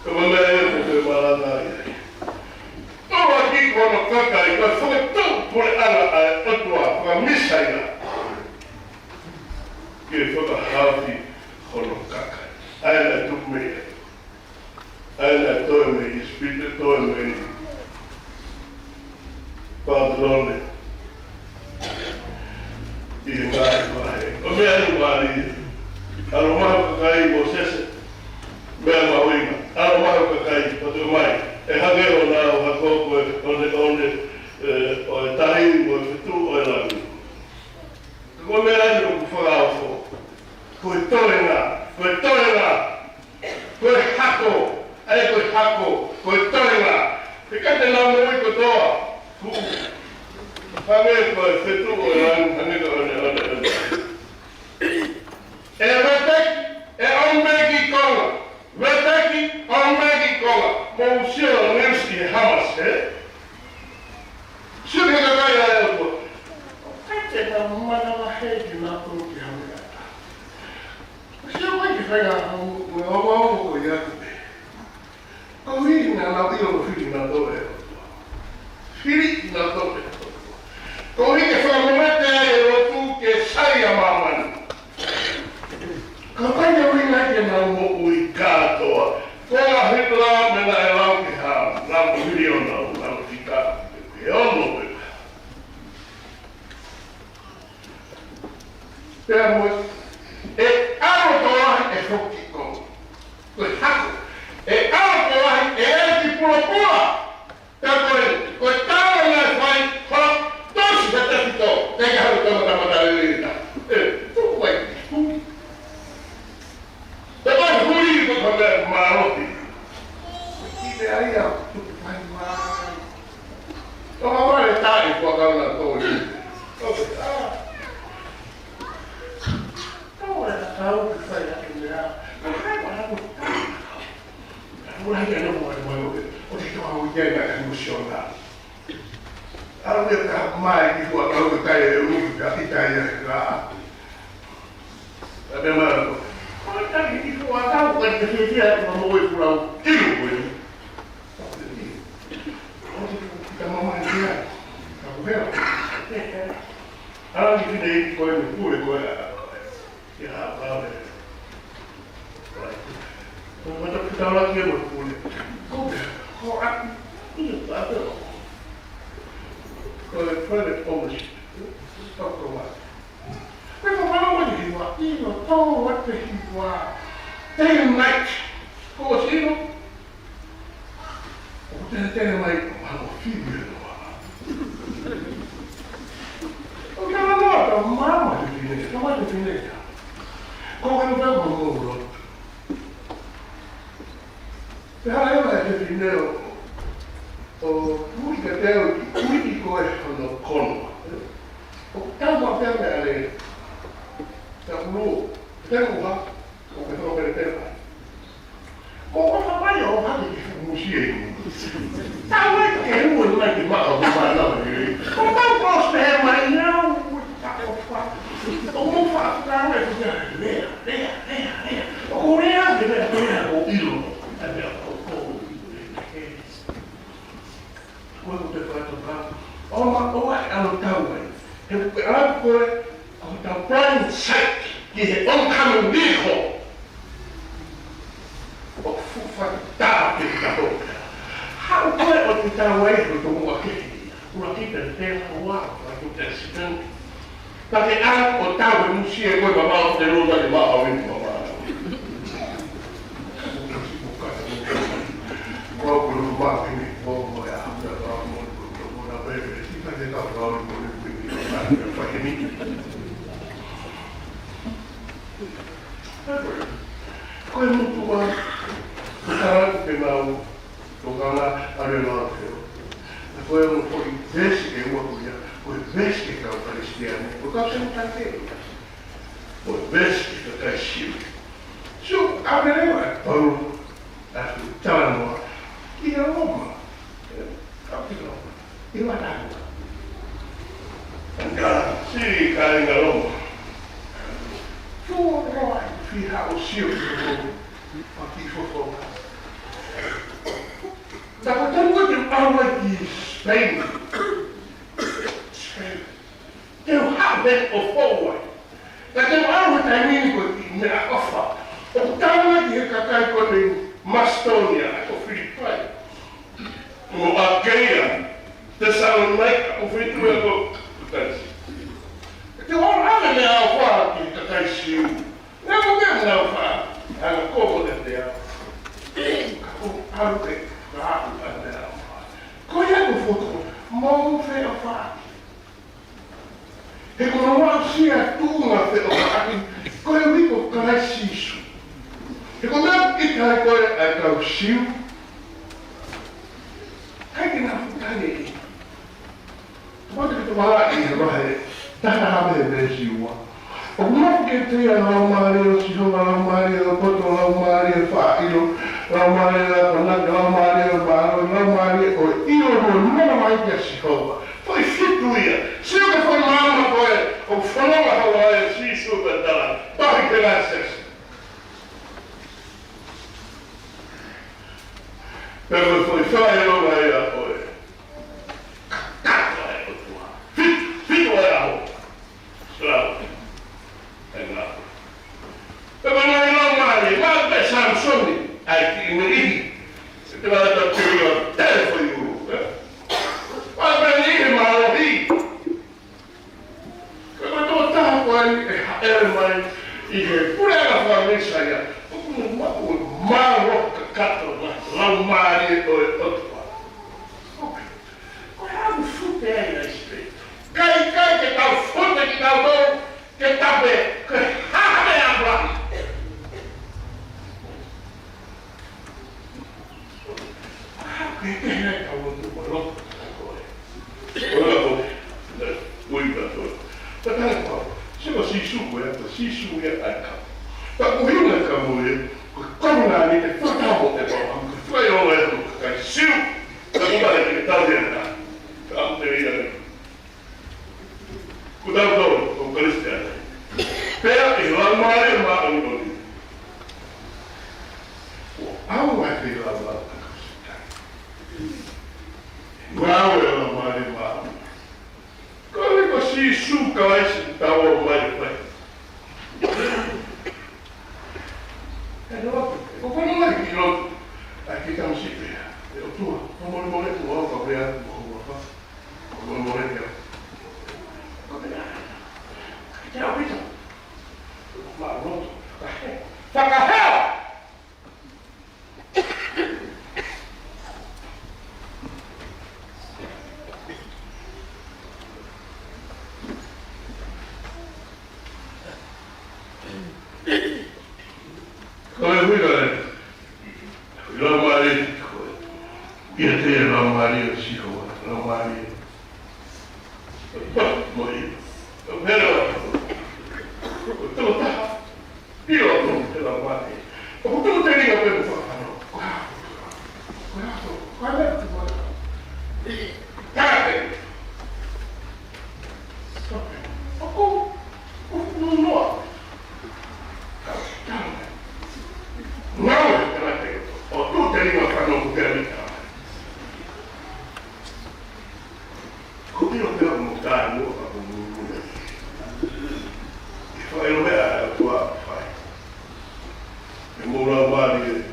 Ko e meʻa ia ʻoku te malanga ai. ʻUluaki ko hono kakai, ko e fakatupu puleʻanga ʻa e ʻOtua, ko e Mīsaia. Ke fakahaofi hono kakai. ʻA ia naʻe tupu mei ai. ʻA ia naʻe toe mei ʻIsipite, toe mei Papilone. ʻI he ngaahi vahe. ʻO meʻa ni mālie. ʻAlu mai ho kakai Mōsese. Meʻa mahuʻinga. ʻAlu mai ho kakai, patu mai. ʻE hangē honau hako ko e ʻoneʻone, ʻe, ʻo e tahi mo e fetuʻu ʻo e langi. Ko e meʻa ni ʻoku fakaofo. Ko e toenga. Ko e toenga. Ko e hako, ʻa ia ko e hako, ko e toenga. He ka te nau moʻui kotoa, kuʻu. Hangē ko e fetuʻu ʻo e langi, hangē ko ʻene, ʻene, ʻene. ʻE veteki, ʻe ʻomai ki konga. Veteki, ʻomai ki konga. Mou sio, news ʻi he Hamas, ē? Sio ki he kakai ʻa e ʻOtua. ʻOku ʻikai ke nau manavahē kinautolu ki ha meʻa. Sio mai ki he faʻahinga ongoongo ko ia atu pē. Koeʻuhi naʻa nau ʻilo ko e fili kinautolu ʻe he ʻOtua. Fili kinautolu ʻe he ʻOtua. Koeʻuhi ke fakamoʻoni ʻa e lotu ke sai ʻa māmani. Ka ʻikai ke ʻuhinga ke nau moʻui kātoa. Ko e ʻahiʻahi meʻa naʻe lau ki he hā, lau miliona, lau fika, ʻe ono pē. Pea mo e, ʻe ʻalu tokolahi ʻe foki ki konga. Ko e hako. ʻE ʻalu tokolahi ʻe ʻai ki Pulopula. Pea ko e, ko e tala naʻe fai, ho, tosi he tefito. Te ke halu tama tama tale lelita. ʻE, tuku ai. Pea ko e huli ko e meʻa mālohi. Ki te ai au, tuku fai mai. Tō ma vale tai kua kau na tō i. Tō ke tā. Tō e na kau ke fai ake mea. Ka kai kua na kua tā. Ka kua na kia na kua kua kua. ʻO te tō au i ai na emotional. Au ia ka mai ki kua kau ke kai e ulu ka ki tai ai ka. ʻA e meʻa ko ē. Ko e taki ki fuʻu ʻakau, ko e te fiefia atu mo e kulau ʻilu ko ē. ʻO te fuʻu kita mama i kia. Ka ku hea. ʻAla ki fine i ko e me pule ko ē. Ia ha pale. Ko e mata kita ʻala ki mo e pule. Ko e, ko e, ia, pale. Ko e private ownership. Ko e private. Ko e fakamoʻoni hiva, ʻilo, tau atu hiva. Day and night. Ko e sino. ʻO te te mai, ʻo hano fiu e noa. ʻO te mama, tau mama te fine, tau mai te fine. Ko e kanu pea mo lo. Te hala ʻe ma te fine ʻo, ʻo ui ka te ui, ui ko e hono kono. ʻO tau ma pea me ale. Tau lo, te uha, ʻo ke tau pele pele. Ko e ʻofa mai ʻo hake ki he fuʻu musie. Tau ai ke ua mai ke maʻa ʻo ke maʻa ʻo ke. Ko tau kos pe he mai nau, ui ka ʻofa. ʻO mo fa, tau ai ke lea, lea, lea, lea. ʻO ko lea ke lea, lea, ʻo ʻilo. ʻA lea, ʻo ko. Ko e ko te fai tō ka. ʻO ma, ʻo ai ʻalo tau ai. He ko e ʻalu ko ē, ʻo tau blind sight ki he oncoming vehicle. ʻO fuʻu fai tā ke ka hō. Haʻu ko ē ʻo te tau ai, ko tō mua ke. Ua ki te te hoa, ua ki te accident. Ka ke ʻalu ʻo tau e musie ko e mama ʻo te lona ke maʻa ʻo e mama. Ko e motuʻa, ko e tala ke nau tokanga ʻa e lau feo. Ko e ongo foʻi veesi ʻe ua ko ia, ko e veesi ki he kau Kalisitiane, ko e kau Senitale ia. Ko e veesi ki he kakai Siu. Sio, ʻave leva ʻe Paula ʻa e talanoa ki Loma. Kau ki Loma. ʻI Vatanua. Ka si kāinga Loma. Fuoloa ʻi ha ʻo Siu ki Loma. ʻA ki fofo. Ta ko tau ko te ʻalu ai ki Spain. Spain. Te u haʻu he ʻo fou ai. Ka te u ʻalu he taimi ni ko e kiʻi meʻaʻofa. ʻOku tala ki he kakai ko eni Masitōnia, ko Filipai. Mo ʻAkeia, Tesalonaika, ko Filipai ko Kutaisi. Te u ʻalu ʻave meʻaʻofa ki he kakai Siu. Naʻa ko meʻa naʻa u faʻa, ʻana ko ko te tea. Ka ko ʻalu e faʻu ʻa meʻaʻofa. Ko ia ko foto, mo feʻofaʻaki. He ko hono aʻusia tuʻunga feʻofaʻaki, ko e ui ko Kalaisi Sīsū. He ko e meʻa ʻikai ko e ʻai kau Siu. ʻIkai ke na futai e. Ko te ke Fā ʻi he vahe taha taha mei he veesi ua. ʻOku nofo kiate ia ʻa e Laumālie ʻo Sihova, Laumālie ʻo e poto, Laumālie ʻo e faʻa ʻilo, Laumālie ʻo e akonaki, Laumālie ʻo e mālohi, Laumālie ʻo e ʻilo ʻoku nofo mai kia Sihova. Foʻi fitu ia. Sio ki he foʻi maama ko ē ʻoku fononga holo ai ʻa Sīsū pea tala, pau ki he ngaahi siasi. Pea ko e foʻi fai ʻa e ʻOtua ia ko ē. Kakato ʻa e ʻOtua. Fitu, fitu ʻa e ʻaho. Lau. ʻE lau. Pea ko e ngaahi laumālie, maʻu pē ʻe Samisoni ʻa e kiʻi meʻihi. Te mala ta te ua tele foʻi ʻulu, ē? Maʻu pē niʻihi mālohi. Ka ko e tokotaha ko eni ʻe hāʻele mai ʻi he puleʻanga faka-Mīsaia, ʻoku ne maʻu e mālohi kakato ʻa e Laumālie ʻo e ʻOtua. Ko e hā ʻoku fute ai ʻa ʻIsileli? ʻIkai, ʻikai ke tau fute kitautolu, ke tau pehē, ko e hā ha meʻa ʻa ʻApalahame? Ke, ke, ke, kau lotu, kau lotu, kau lotu. Kau lotu, kau lotu. Tatala ko e, se ko Sīsū ko e, ko Sīsū ia ʻa e kau. Ka ko e ʻuhinga ka mo e, ko e kovinānite fakataha mo ʻĒpalahame, ko e fai ʻo e, ko e kakai Siu. Ka ko e vale ke tau ia na. Ka ʻoku te ia. Ko tautolu, ko Kalisitiane. Pea ʻi he Laumālie Māʻoniʻoni. Ko au ai ke lau lau ka Kalisitiane. Ngāue ʻa e Laumālie Māʻoniʻoni. Ko e ko Sīsū Kalaisi tau o mai fai. He lotu, ko kono mai ki lotu. ʻAi ke tau si pea. ʻE ʻOtua, ko molemole ʻoku au ka pea, ko au ka. Ko molemole pea. Ko pea. Te au pita. Mālō. Fakahā. Fakahā. Ko e hui ka e. Laumālie ko e. ʻIate ia Laumālie ʻo Sihova, Laumālie. Mo ia. Ko e hera. Ko e tokotaha. ʻIo, ko e Laumālie. ʻOku tau telinga pē mo fakafano. Ko e hā? Ko e hā? Ko e hā? Ko e hā? Kāke. ʻOku, ʻoku noa. Ngāue, kāke. ʻOku tau telinga fano ko e hā? Ko ʻilo pē ʻoku mo tāi mo ka ko mo mo. ʻI fai lo mea ʻa e ʻOtua fai. ʻE mo Laumālie.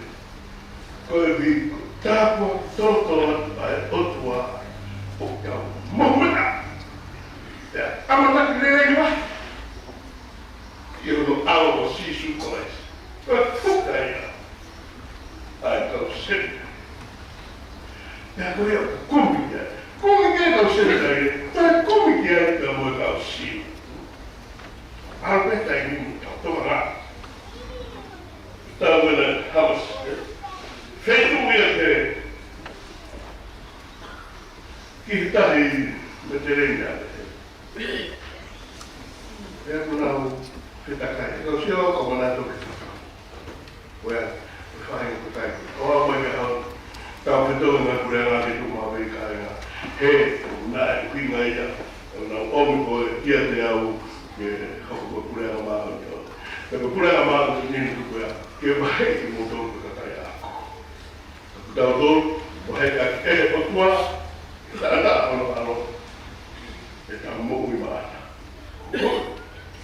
Ko e vi ko tāpua totolo atu ʻa e ʻOtua ʻo kau mo mea. ʻIa, ʻamanaki lelei mai. ʻI hono ʻAlo ko Sīsū Kalaisi. Ko e fuka ia ʻa e kau Senitaile. Pea ko ia ʻoku kumi ki ai. Kumi ki ai kau Senitaile. Pea kumi ki ai pea mo e kau Siu. ʻAlu pē taimi mo tau tokanga. Tau mena Hamas. Feituʻu ia ke ki he tahi Mediterranean. Pea ko ʻenau fetakai. Kau sio kau manatu ke fakaʻau. Ko ia, ko e faʻahinga ko e kai. ʻO aʻu mai ke hau. Tau fetau ngā puleʻanga ke tuʻu maʻu pē ʻi kāinga. He, naʻe ʻuhinga ia. ʻO nau ʻomi ko e ʻiate au ke hoko ko e puleʻanga māʻoniʻoni. Pea ko e puleʻanga māʻoniʻoni ko ia. Ke vaheʻi kimoutolu ko e kakai ako. Tautolu, ʻo he ka ʻe he ʻOtua, ʻe taʻataʻa hono ʻAlo, ʻe tau moʻui maʻana.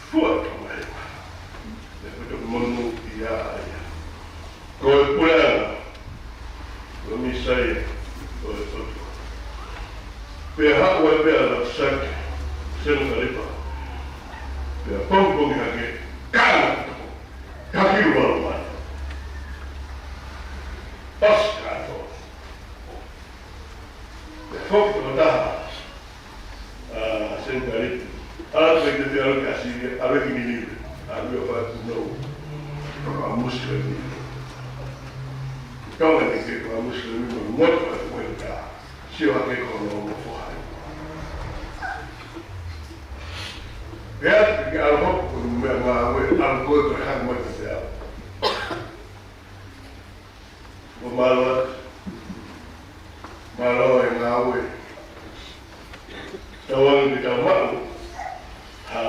Fua tau mai. ʻE ko e toki monūʻia ia. Ko e puleʻanga, ko e Mīsaia, ko e ʻOtua. Pea haʻu ai pē ʻa Lapusake, Senakalipa. Pea pongipongi hake, kāna toko. Ka kiu walu mai. ʻOsi kātoa. Pea foki tokotaha ʻa Senakalipa. ʻAlu pē ki he ʻalu ki ʻAsīlia, ʻalu ki Ninive. ʻAlu ia ʻo fai punou. Fakamusi ko eni. Tau eni ke fakamusi ko eni, mo moto ʻa e fuʻu ka. Sio hake ko hono foha. Pea ke ʻalu hoko ko e meʻangāue, ʻalu ko ē ko e hanga mai ki he ʻaho. Ko e mālō atu. Mālō e ngāue. Tauange ke tau maʻu ha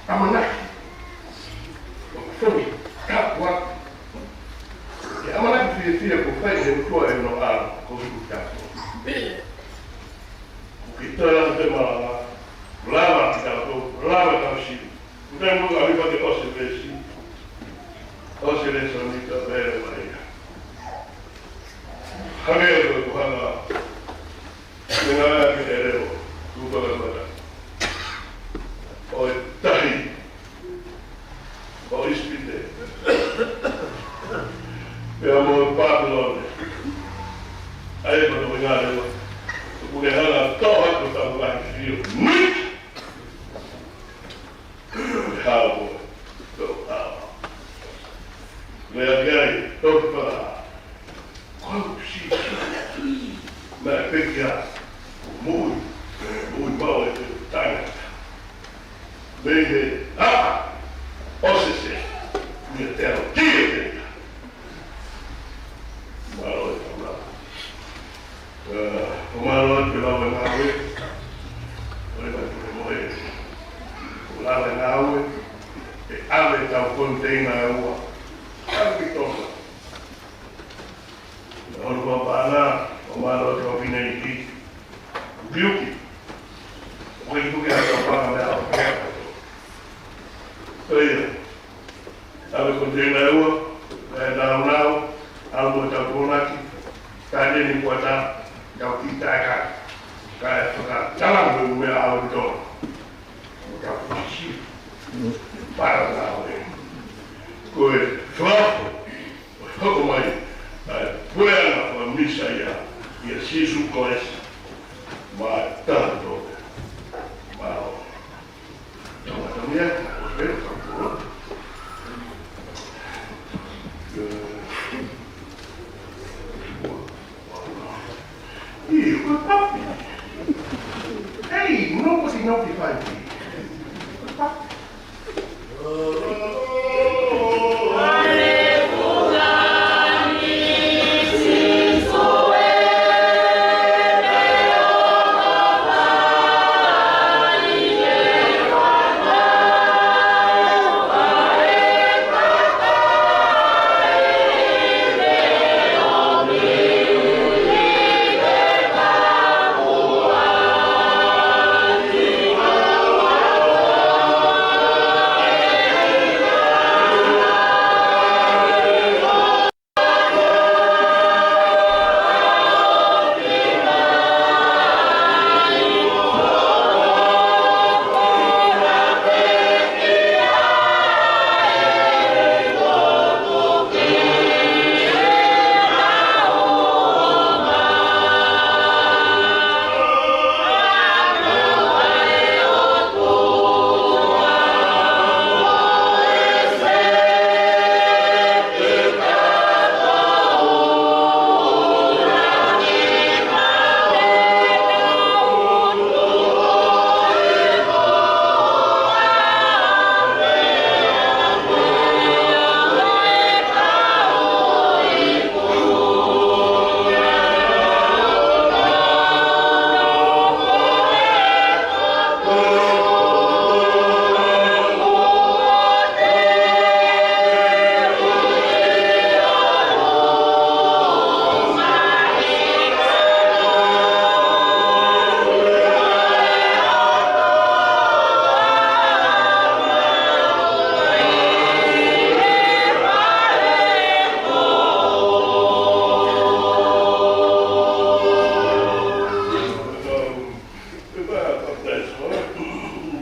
ʻamanaki ʻoku fonu, tapu atu. ʻE ʻamanaki fiefia kuo fai ʻe he ʻOtua ʻene ʻAlo, ko e hū tapu. ʻOku ke toe ʻalu ke malanga, lava ke tau tō, lava tau sivi. Kuo tau ʻalu ʻo ʻave ke ʻosi e veesi, ʻosi e lēsoni, ka pehē mai ia. Hangē ko e kuhanga, ʻe ngāueʻaki e leʻo, kuo paka pata. ʻO e tahi ʻo ʻIsipite. Pea mo Pāpilone. ʻA ia ko e toki ngāue. Kuo ne hanga ʻo toʻo hake hotau ngaahi fio. Nui! Hao mo. Tō hao. Lea ki ai, toki pala. Ko au Sīsū. Naʻe pekia, moʻui, moʻui maʻu ʻe he tangata. Mei he ʻaho ʻo Sēsē, mei he teolokia ʻo Sēsē. Mālō e tau lava. ʻA, ʻo mālō atu e lava ngāue. ʻOi, mālō e moe. ʻO lava ngāue. ʻE ʻave tau konteina ʻe ua. ʻAve ki Tonga. Ono ko pana, ʻo mālō atu ʻa Pinei ki. Ukiuki. ʻOku ʻi tuki atu ʻa pana mea ʻo. Ko ia. ʻAve konteina ʻe ua, ʻe naunau, ʻalu mo tau konaki, ka ne ni kuata, tau ki taeka. Kae fakatalangu e meʻa ʻalu ki Tonga. Mo tau kusi. Para ngāue. Ko e fakaako. Hoko mai, ʻa e puleʻanga ʻo e Mīsaia, ʻia Sīsū Kalaisi, maʻatautolu. Mālō. Tau ʻatamia, ʻo pehē tau tō. Ih, ko e papi. Hey, nobody notified me. Ko e papi.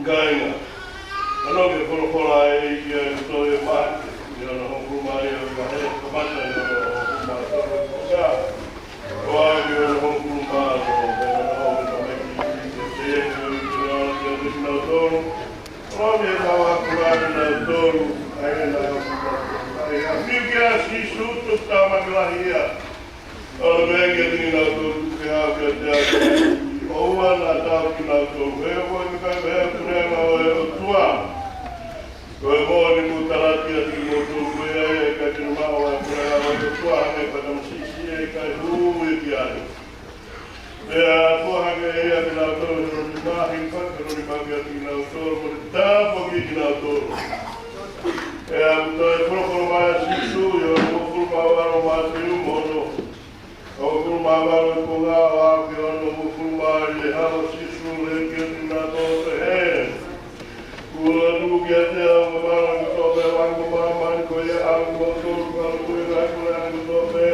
Kāinga. Ano ke folofola ʻe ia ʻi he toe mate. ʻI hono hongofulu mā ua ʻo e vahe, kamata ʻi hono hongofulu mā tolu ʻo e kuonga. Ko au ʻi hono hongofulu mā ono, pea naʻa nau ʻomai ki he ʻEiki, ke teʻeki ke u ʻilo ʻa kinautolu. Ko au ʻe tau aku ʻa kinautolu, ʻa ia naʻa nau ʻomai. ʻA ia, miu kia Sīsū, tuku tāmaki lahi ia. ʻAlu pē kia kinautolu, ke au kia te au. ʻOua naʻa tau kinautolu, he ʻoku ʻikai pehē ʻa e puleʻanga ʻo e ʻOtua. Ko e moʻoni kuo tala atu kiate kimoutolu, ko ia ia ʻe ʻikai te ne maʻu ʻa e puleʻanga ʻo e ʻOtua, hangē ko ha tamasiʻi siʻi ʻe ʻikai hū ia ki ai. Pea fua hake ʻe ia kinautolu ʻi hono nima, hinga hake hono nima kiate kinautolu, mo ne tāpuakiʻi kinautolu. Pea ʻoku toe folofola mai ʻa Sīsū ʻi hono uofulu mā valu ʻa Mātiu, mo hono uofulu mā valu ʻo e konga ʻo aʻu ki hono uofulu mā ua, ʻo ne hanga ʻe Sīsū ʻo lea kiate kinautolu ʻo pehē: Kuo tuku kiate au ʻa e mālohi kotoa pē ʻo e langi mo māmani, ko ia ʻoku ou tui ʻoku ʻi ai ʻa e puleʻanga kotoa pē.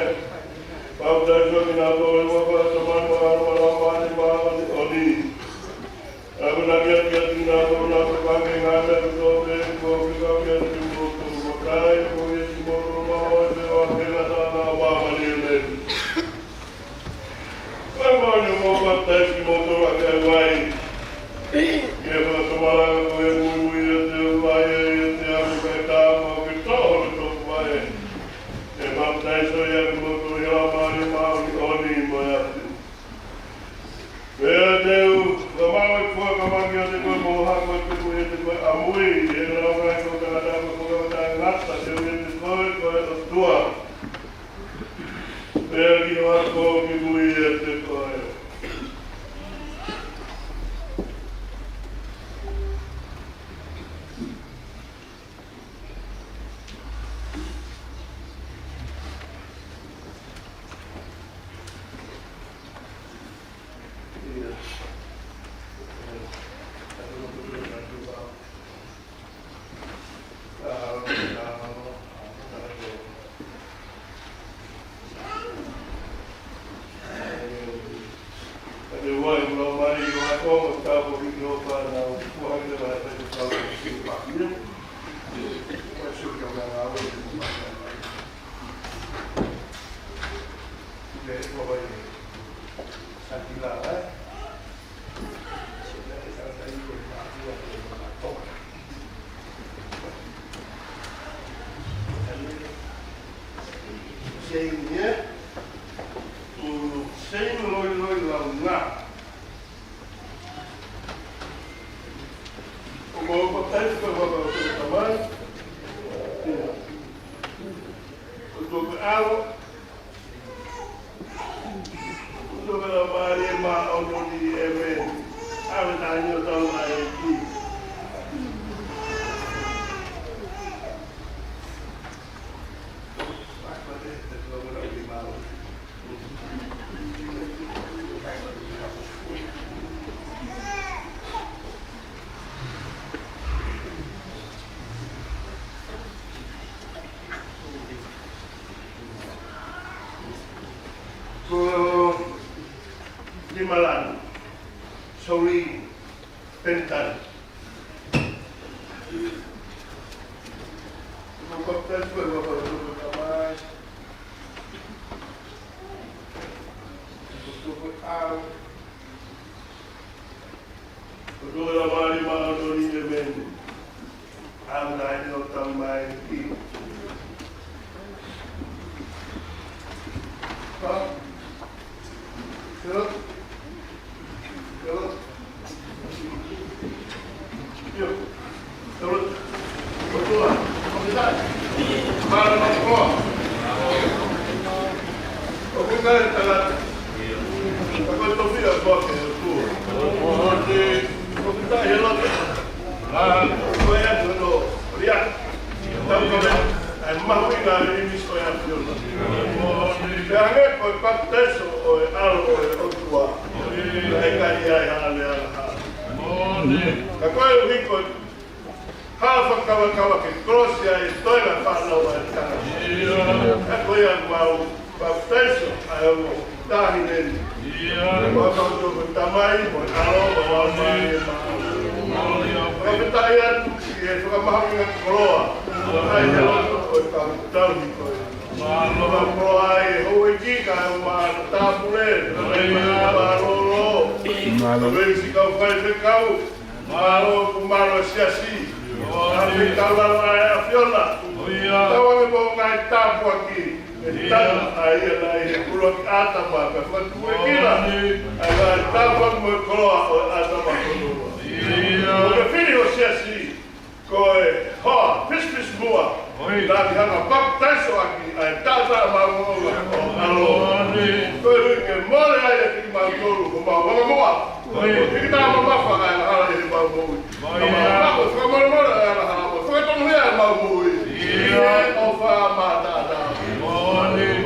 Papitaiso kinautolu ʻi he huafa ʻo e Tamai, mo e ʻAlo, mo e Laumālie Māʻoniʻoni. Akonaki atu kiate kinautolu ʻo nau tokanga ki he ngaahi meʻa kotoa pē kuo fekau kiate kimoutolu. Vakai, ʻoku ʻiate kimoutolu maʻu ai pē ʻo aʻu ki he ngataʻanga ʻo māmani. ʻĒmeni. Ko e moʻoni ʻoku ou papitaiso kimoutolu ʻaki ʻa e vai ki he fakatomala, ka ko e muimui ʻiate au ʻe ʻiate au, ʻikai te u toe toʻo hono topuvaʻe. ʻE papitaiso ia kimoutolu ʻi he Laumālie Māʻoniʻoni mo e afi. Pea te u fakamaʻu ʻeku fuakava kiate koe mo hoʻo hako, ʻi he ʻaho ʻo e ʻaho ʻo e ʻaho, ʻi he ʻaho ʻo e ʻaho ʻo e tangata, ko e fuakava taʻengata te u ʻiate koe, ko e ʻOtua. Pea ki hoʻo hako ki mui ʻiate koe. Seini, ē? Mm, seini loi loi lau na. ʻOku ou papitaiso koe ʻi he huafa ʻo e Tamai, ʻo e ʻOtua, ʻo e ʻAlo, ʻo e Laumālie Māʻoniʻoni, ʻēmeni. ʻAve taʻahine ʻo tau mai ki. Ko Limalani Soli Penitani. Ko e papitaiso ʻi he huafa ʻo e ʻOtua, ʻo e Tamai, ʻo e ʻAlo, ʻo e Laumālie Māʻoniʻoni, ʻēmeni. ʻAve taʻahine ʻo tau mai ki. Pea, ʻio. ʻIo. ʻIo. ʻOtua, ʻoku ke tali. Mālō, mālō. ʻOku ke tali. Ka ko e tofiʻa koe ki he ʻOtua. ʻOku ke tali, ʻio. ʻA, ko e ʻAfiona, ʻio. Tau ka me, ʻa e mahuʻinga ʻo e ʻīmisi ʻo e ʻAfiona. Pea hangē ko e papitaiso ʻo e ʻAlo ʻo e ʻOtua, ʻe ʻikai ʻi ai ha lea hala. Ka koeʻuhi ko e hala fakakavakava ke kolosi ai e toenga fānau ʻa e tangata. Ka ko ia mau papitaiso ʻa e ongo taʻahine ni. ʻIo. Ko e ʻAfiona ko e Tamai, mo e ʻAlo, mo e Laumālie Māʻoniʻoni. ʻIo. Fakafetaʻi atu ki he fakamahuʻinga koloa. ʻA e ʻAlo ko e kau tauhi ko e. ʻIo. Fakakoloa ai e houʻeiki kae ʻumaʻā e tāpule. ʻIo. Mālōlō. Mālō. Ko e ʻeiki kau faifekau. Mālō, ko e mālō e siasi. ʻIo. ʻA e kau lalo ʻa e ʻAfiona. ʻIo. Tau ange mo e ngaahi tāpuaki. Tala ʻa ia naʻe ʻuluaki ʻĀtama, pea fakatuʻuekina ʻa e ngaahi tāpuaki mo e koloa ʻo e ʻĀtama kotoa. Ko e fili ʻo e siasi, ko e hoa pisipisimuʻa, naʻa ne hanga ʻo papitaiso ʻaki ʻa e taʻataʻa maʻongoʻonga ʻo e ʻAlo, ko e ui ke mole ai ʻa kimautolu homau angamuʻa, ʻo hiki taʻemamafa ʻa e angahala ʻi heʻemau moʻui. Ka mau ʻofa ke fakamolemole ʻa e angahala, ʻo fakatonuhia ʻemau moʻui ʻi he ʻofa mataʻataʻa.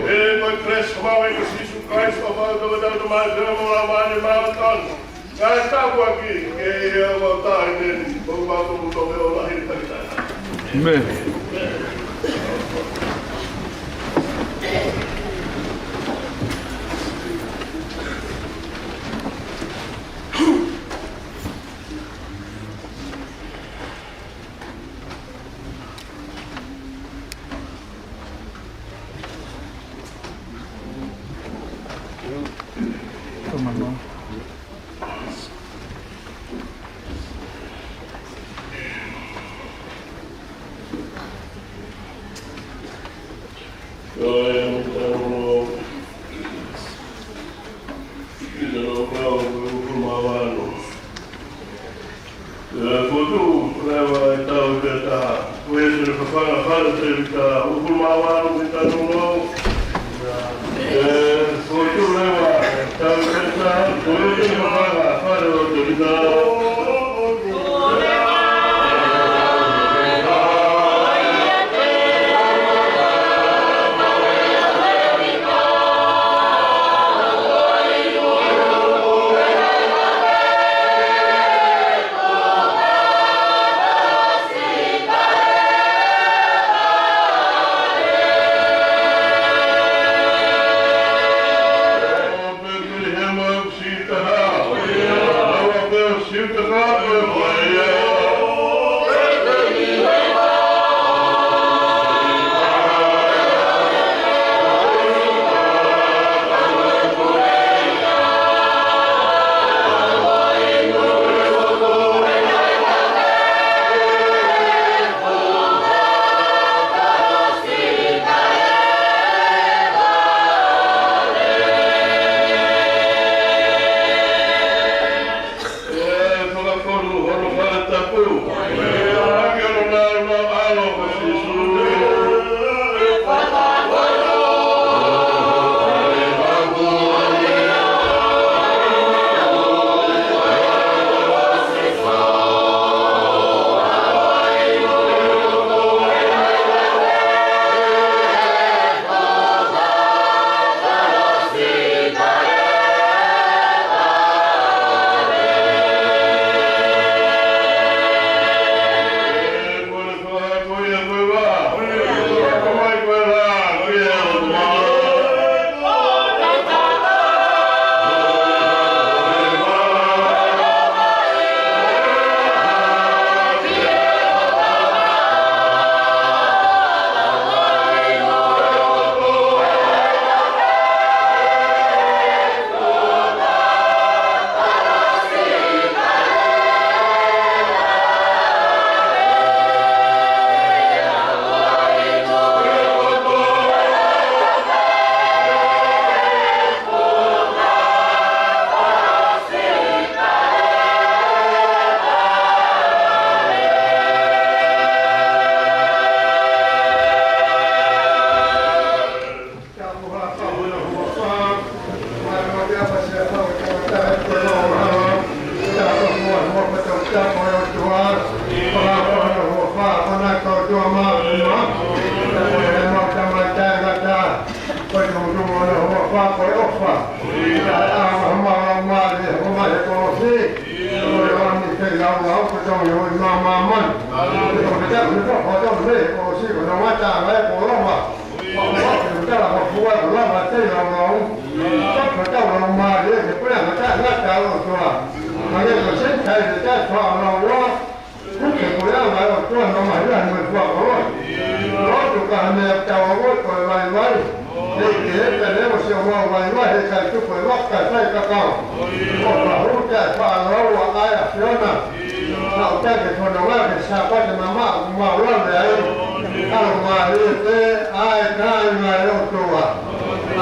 ʻE, ko e kelesi ʻa homau ʻEiki ko Sīsū Kalaisi, ʻofa ʻa e ʻOtua ko e Tamai, feohi mo e Laumālie Māʻoniʻoni, kae tāpuaki ke ʻi he ʻaho kotoa pē ni, ʻo mau tomuto me ʻo lahi ni taki taha. ʻĒmeni. Fokotuʻu leva ʻetau ʻū pē taha. Ko e sere fafanga fale Tēvita, uku mā wano ki tanu no. ʻE, fokotuʻu leva ʻetau ʻū pē taha. Ko e sere fafanga fale Tēvita.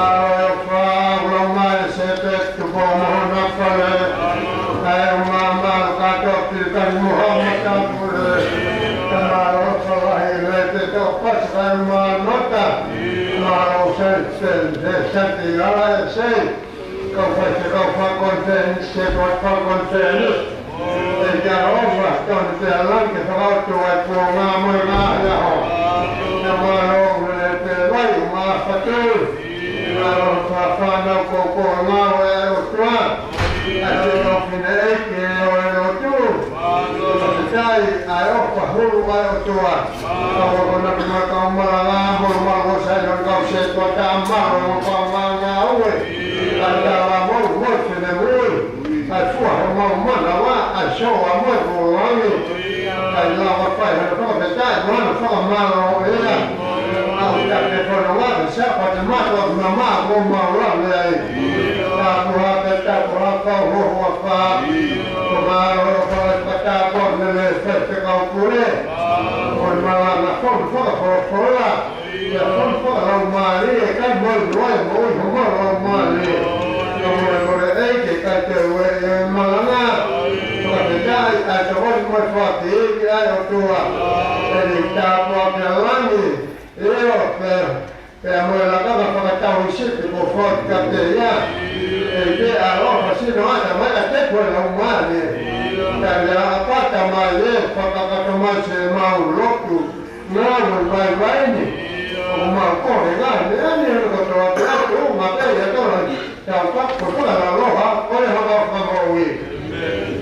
ʻOfa, ʻofa mai se te tupo mo hona fale. ʻAi ʻo māmā kātoa pili kani mo hama tāpule. Ka mālō ʻofa lahi le te tō pasi kai mā nota. Mālō se te te sati ala e sei. Kau fai se kau fai kontenisi, se kau fai kontenisi. ʻEiki ʻofa, tonu te ala ke fakaʻotua e kuonga mo e ngaahi ʻaho. Ka mālō le te vai, ma fatu. Mālō fānau ko ko ngāue ʻa e ʻOtua. ʻA e tino fine ʻeiki ʻo e lotu. Fakafetaʻi ʻa e ʻofa hulu ʻa e ʻOtua. Ka ua kona ki mai kau malanga, mo lo malu o sai no kau se tua ta malu o kau ngāue. ʻA e tala mo lo mo te ne mui. ʻA e fua he mau mana wa, ʻa e shoa mo e kulangi. ʻA e lava fai hana fakafetaʻi, mo hana fakamālō ʻia. ʻA ʻuta ke pono wa, ke sa pa te mato, ma ma ko mau la me ai. Tapu ha ke tapu ha kau ho ho a fa. Ko mālō fai pata ko ne le fai te kau pule. Ko e malanga fonu fakafolofola. Ia fonu fakalaumālie, kai mo i noa e mo i ho mau laumālie. Ka mo e mo e ʻEiki kai te ue e malanga. Fakafetaʻi ʻa e tokoni mo e fakakiiki ʻa e ʻOtua. ʻE ni tāpuaki ʻa langi. ʻIo, pea, pea mo e lakanga fakatau ʻi sipi ko foti ka te ia. ʻEiki ʻalofa sino ata mai ka te ko e laumālie. Ka ia ʻapata mai e fakakata mai se mau lotu. Ngāue vaivai ni, ʻoku mau kole ngaahi meʻa ni ʻe kotoa pē ʻoku ma pē ia tola. Tau ka ko tola la loha, ko e hanga fakamoʻui.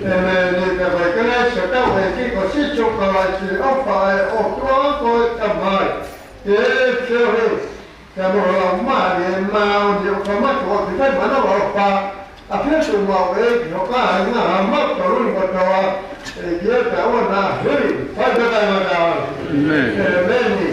ʻEmeni. Ka ko e kelesi ʻa hotau ʻEiki ko Sīsū Kalaisi, ʻofa ʻa e ʻOtua ko e Tamai. ʻE feohi, ka mo lau mali e mau ni o ka matu o ki fai mana o pa. ʻA pia tu mau e ki hoka ai ngā ha mau ka rui kotoa. ʻE ki e ka o na hiri. Fai ka kai mata. ʻEmeni.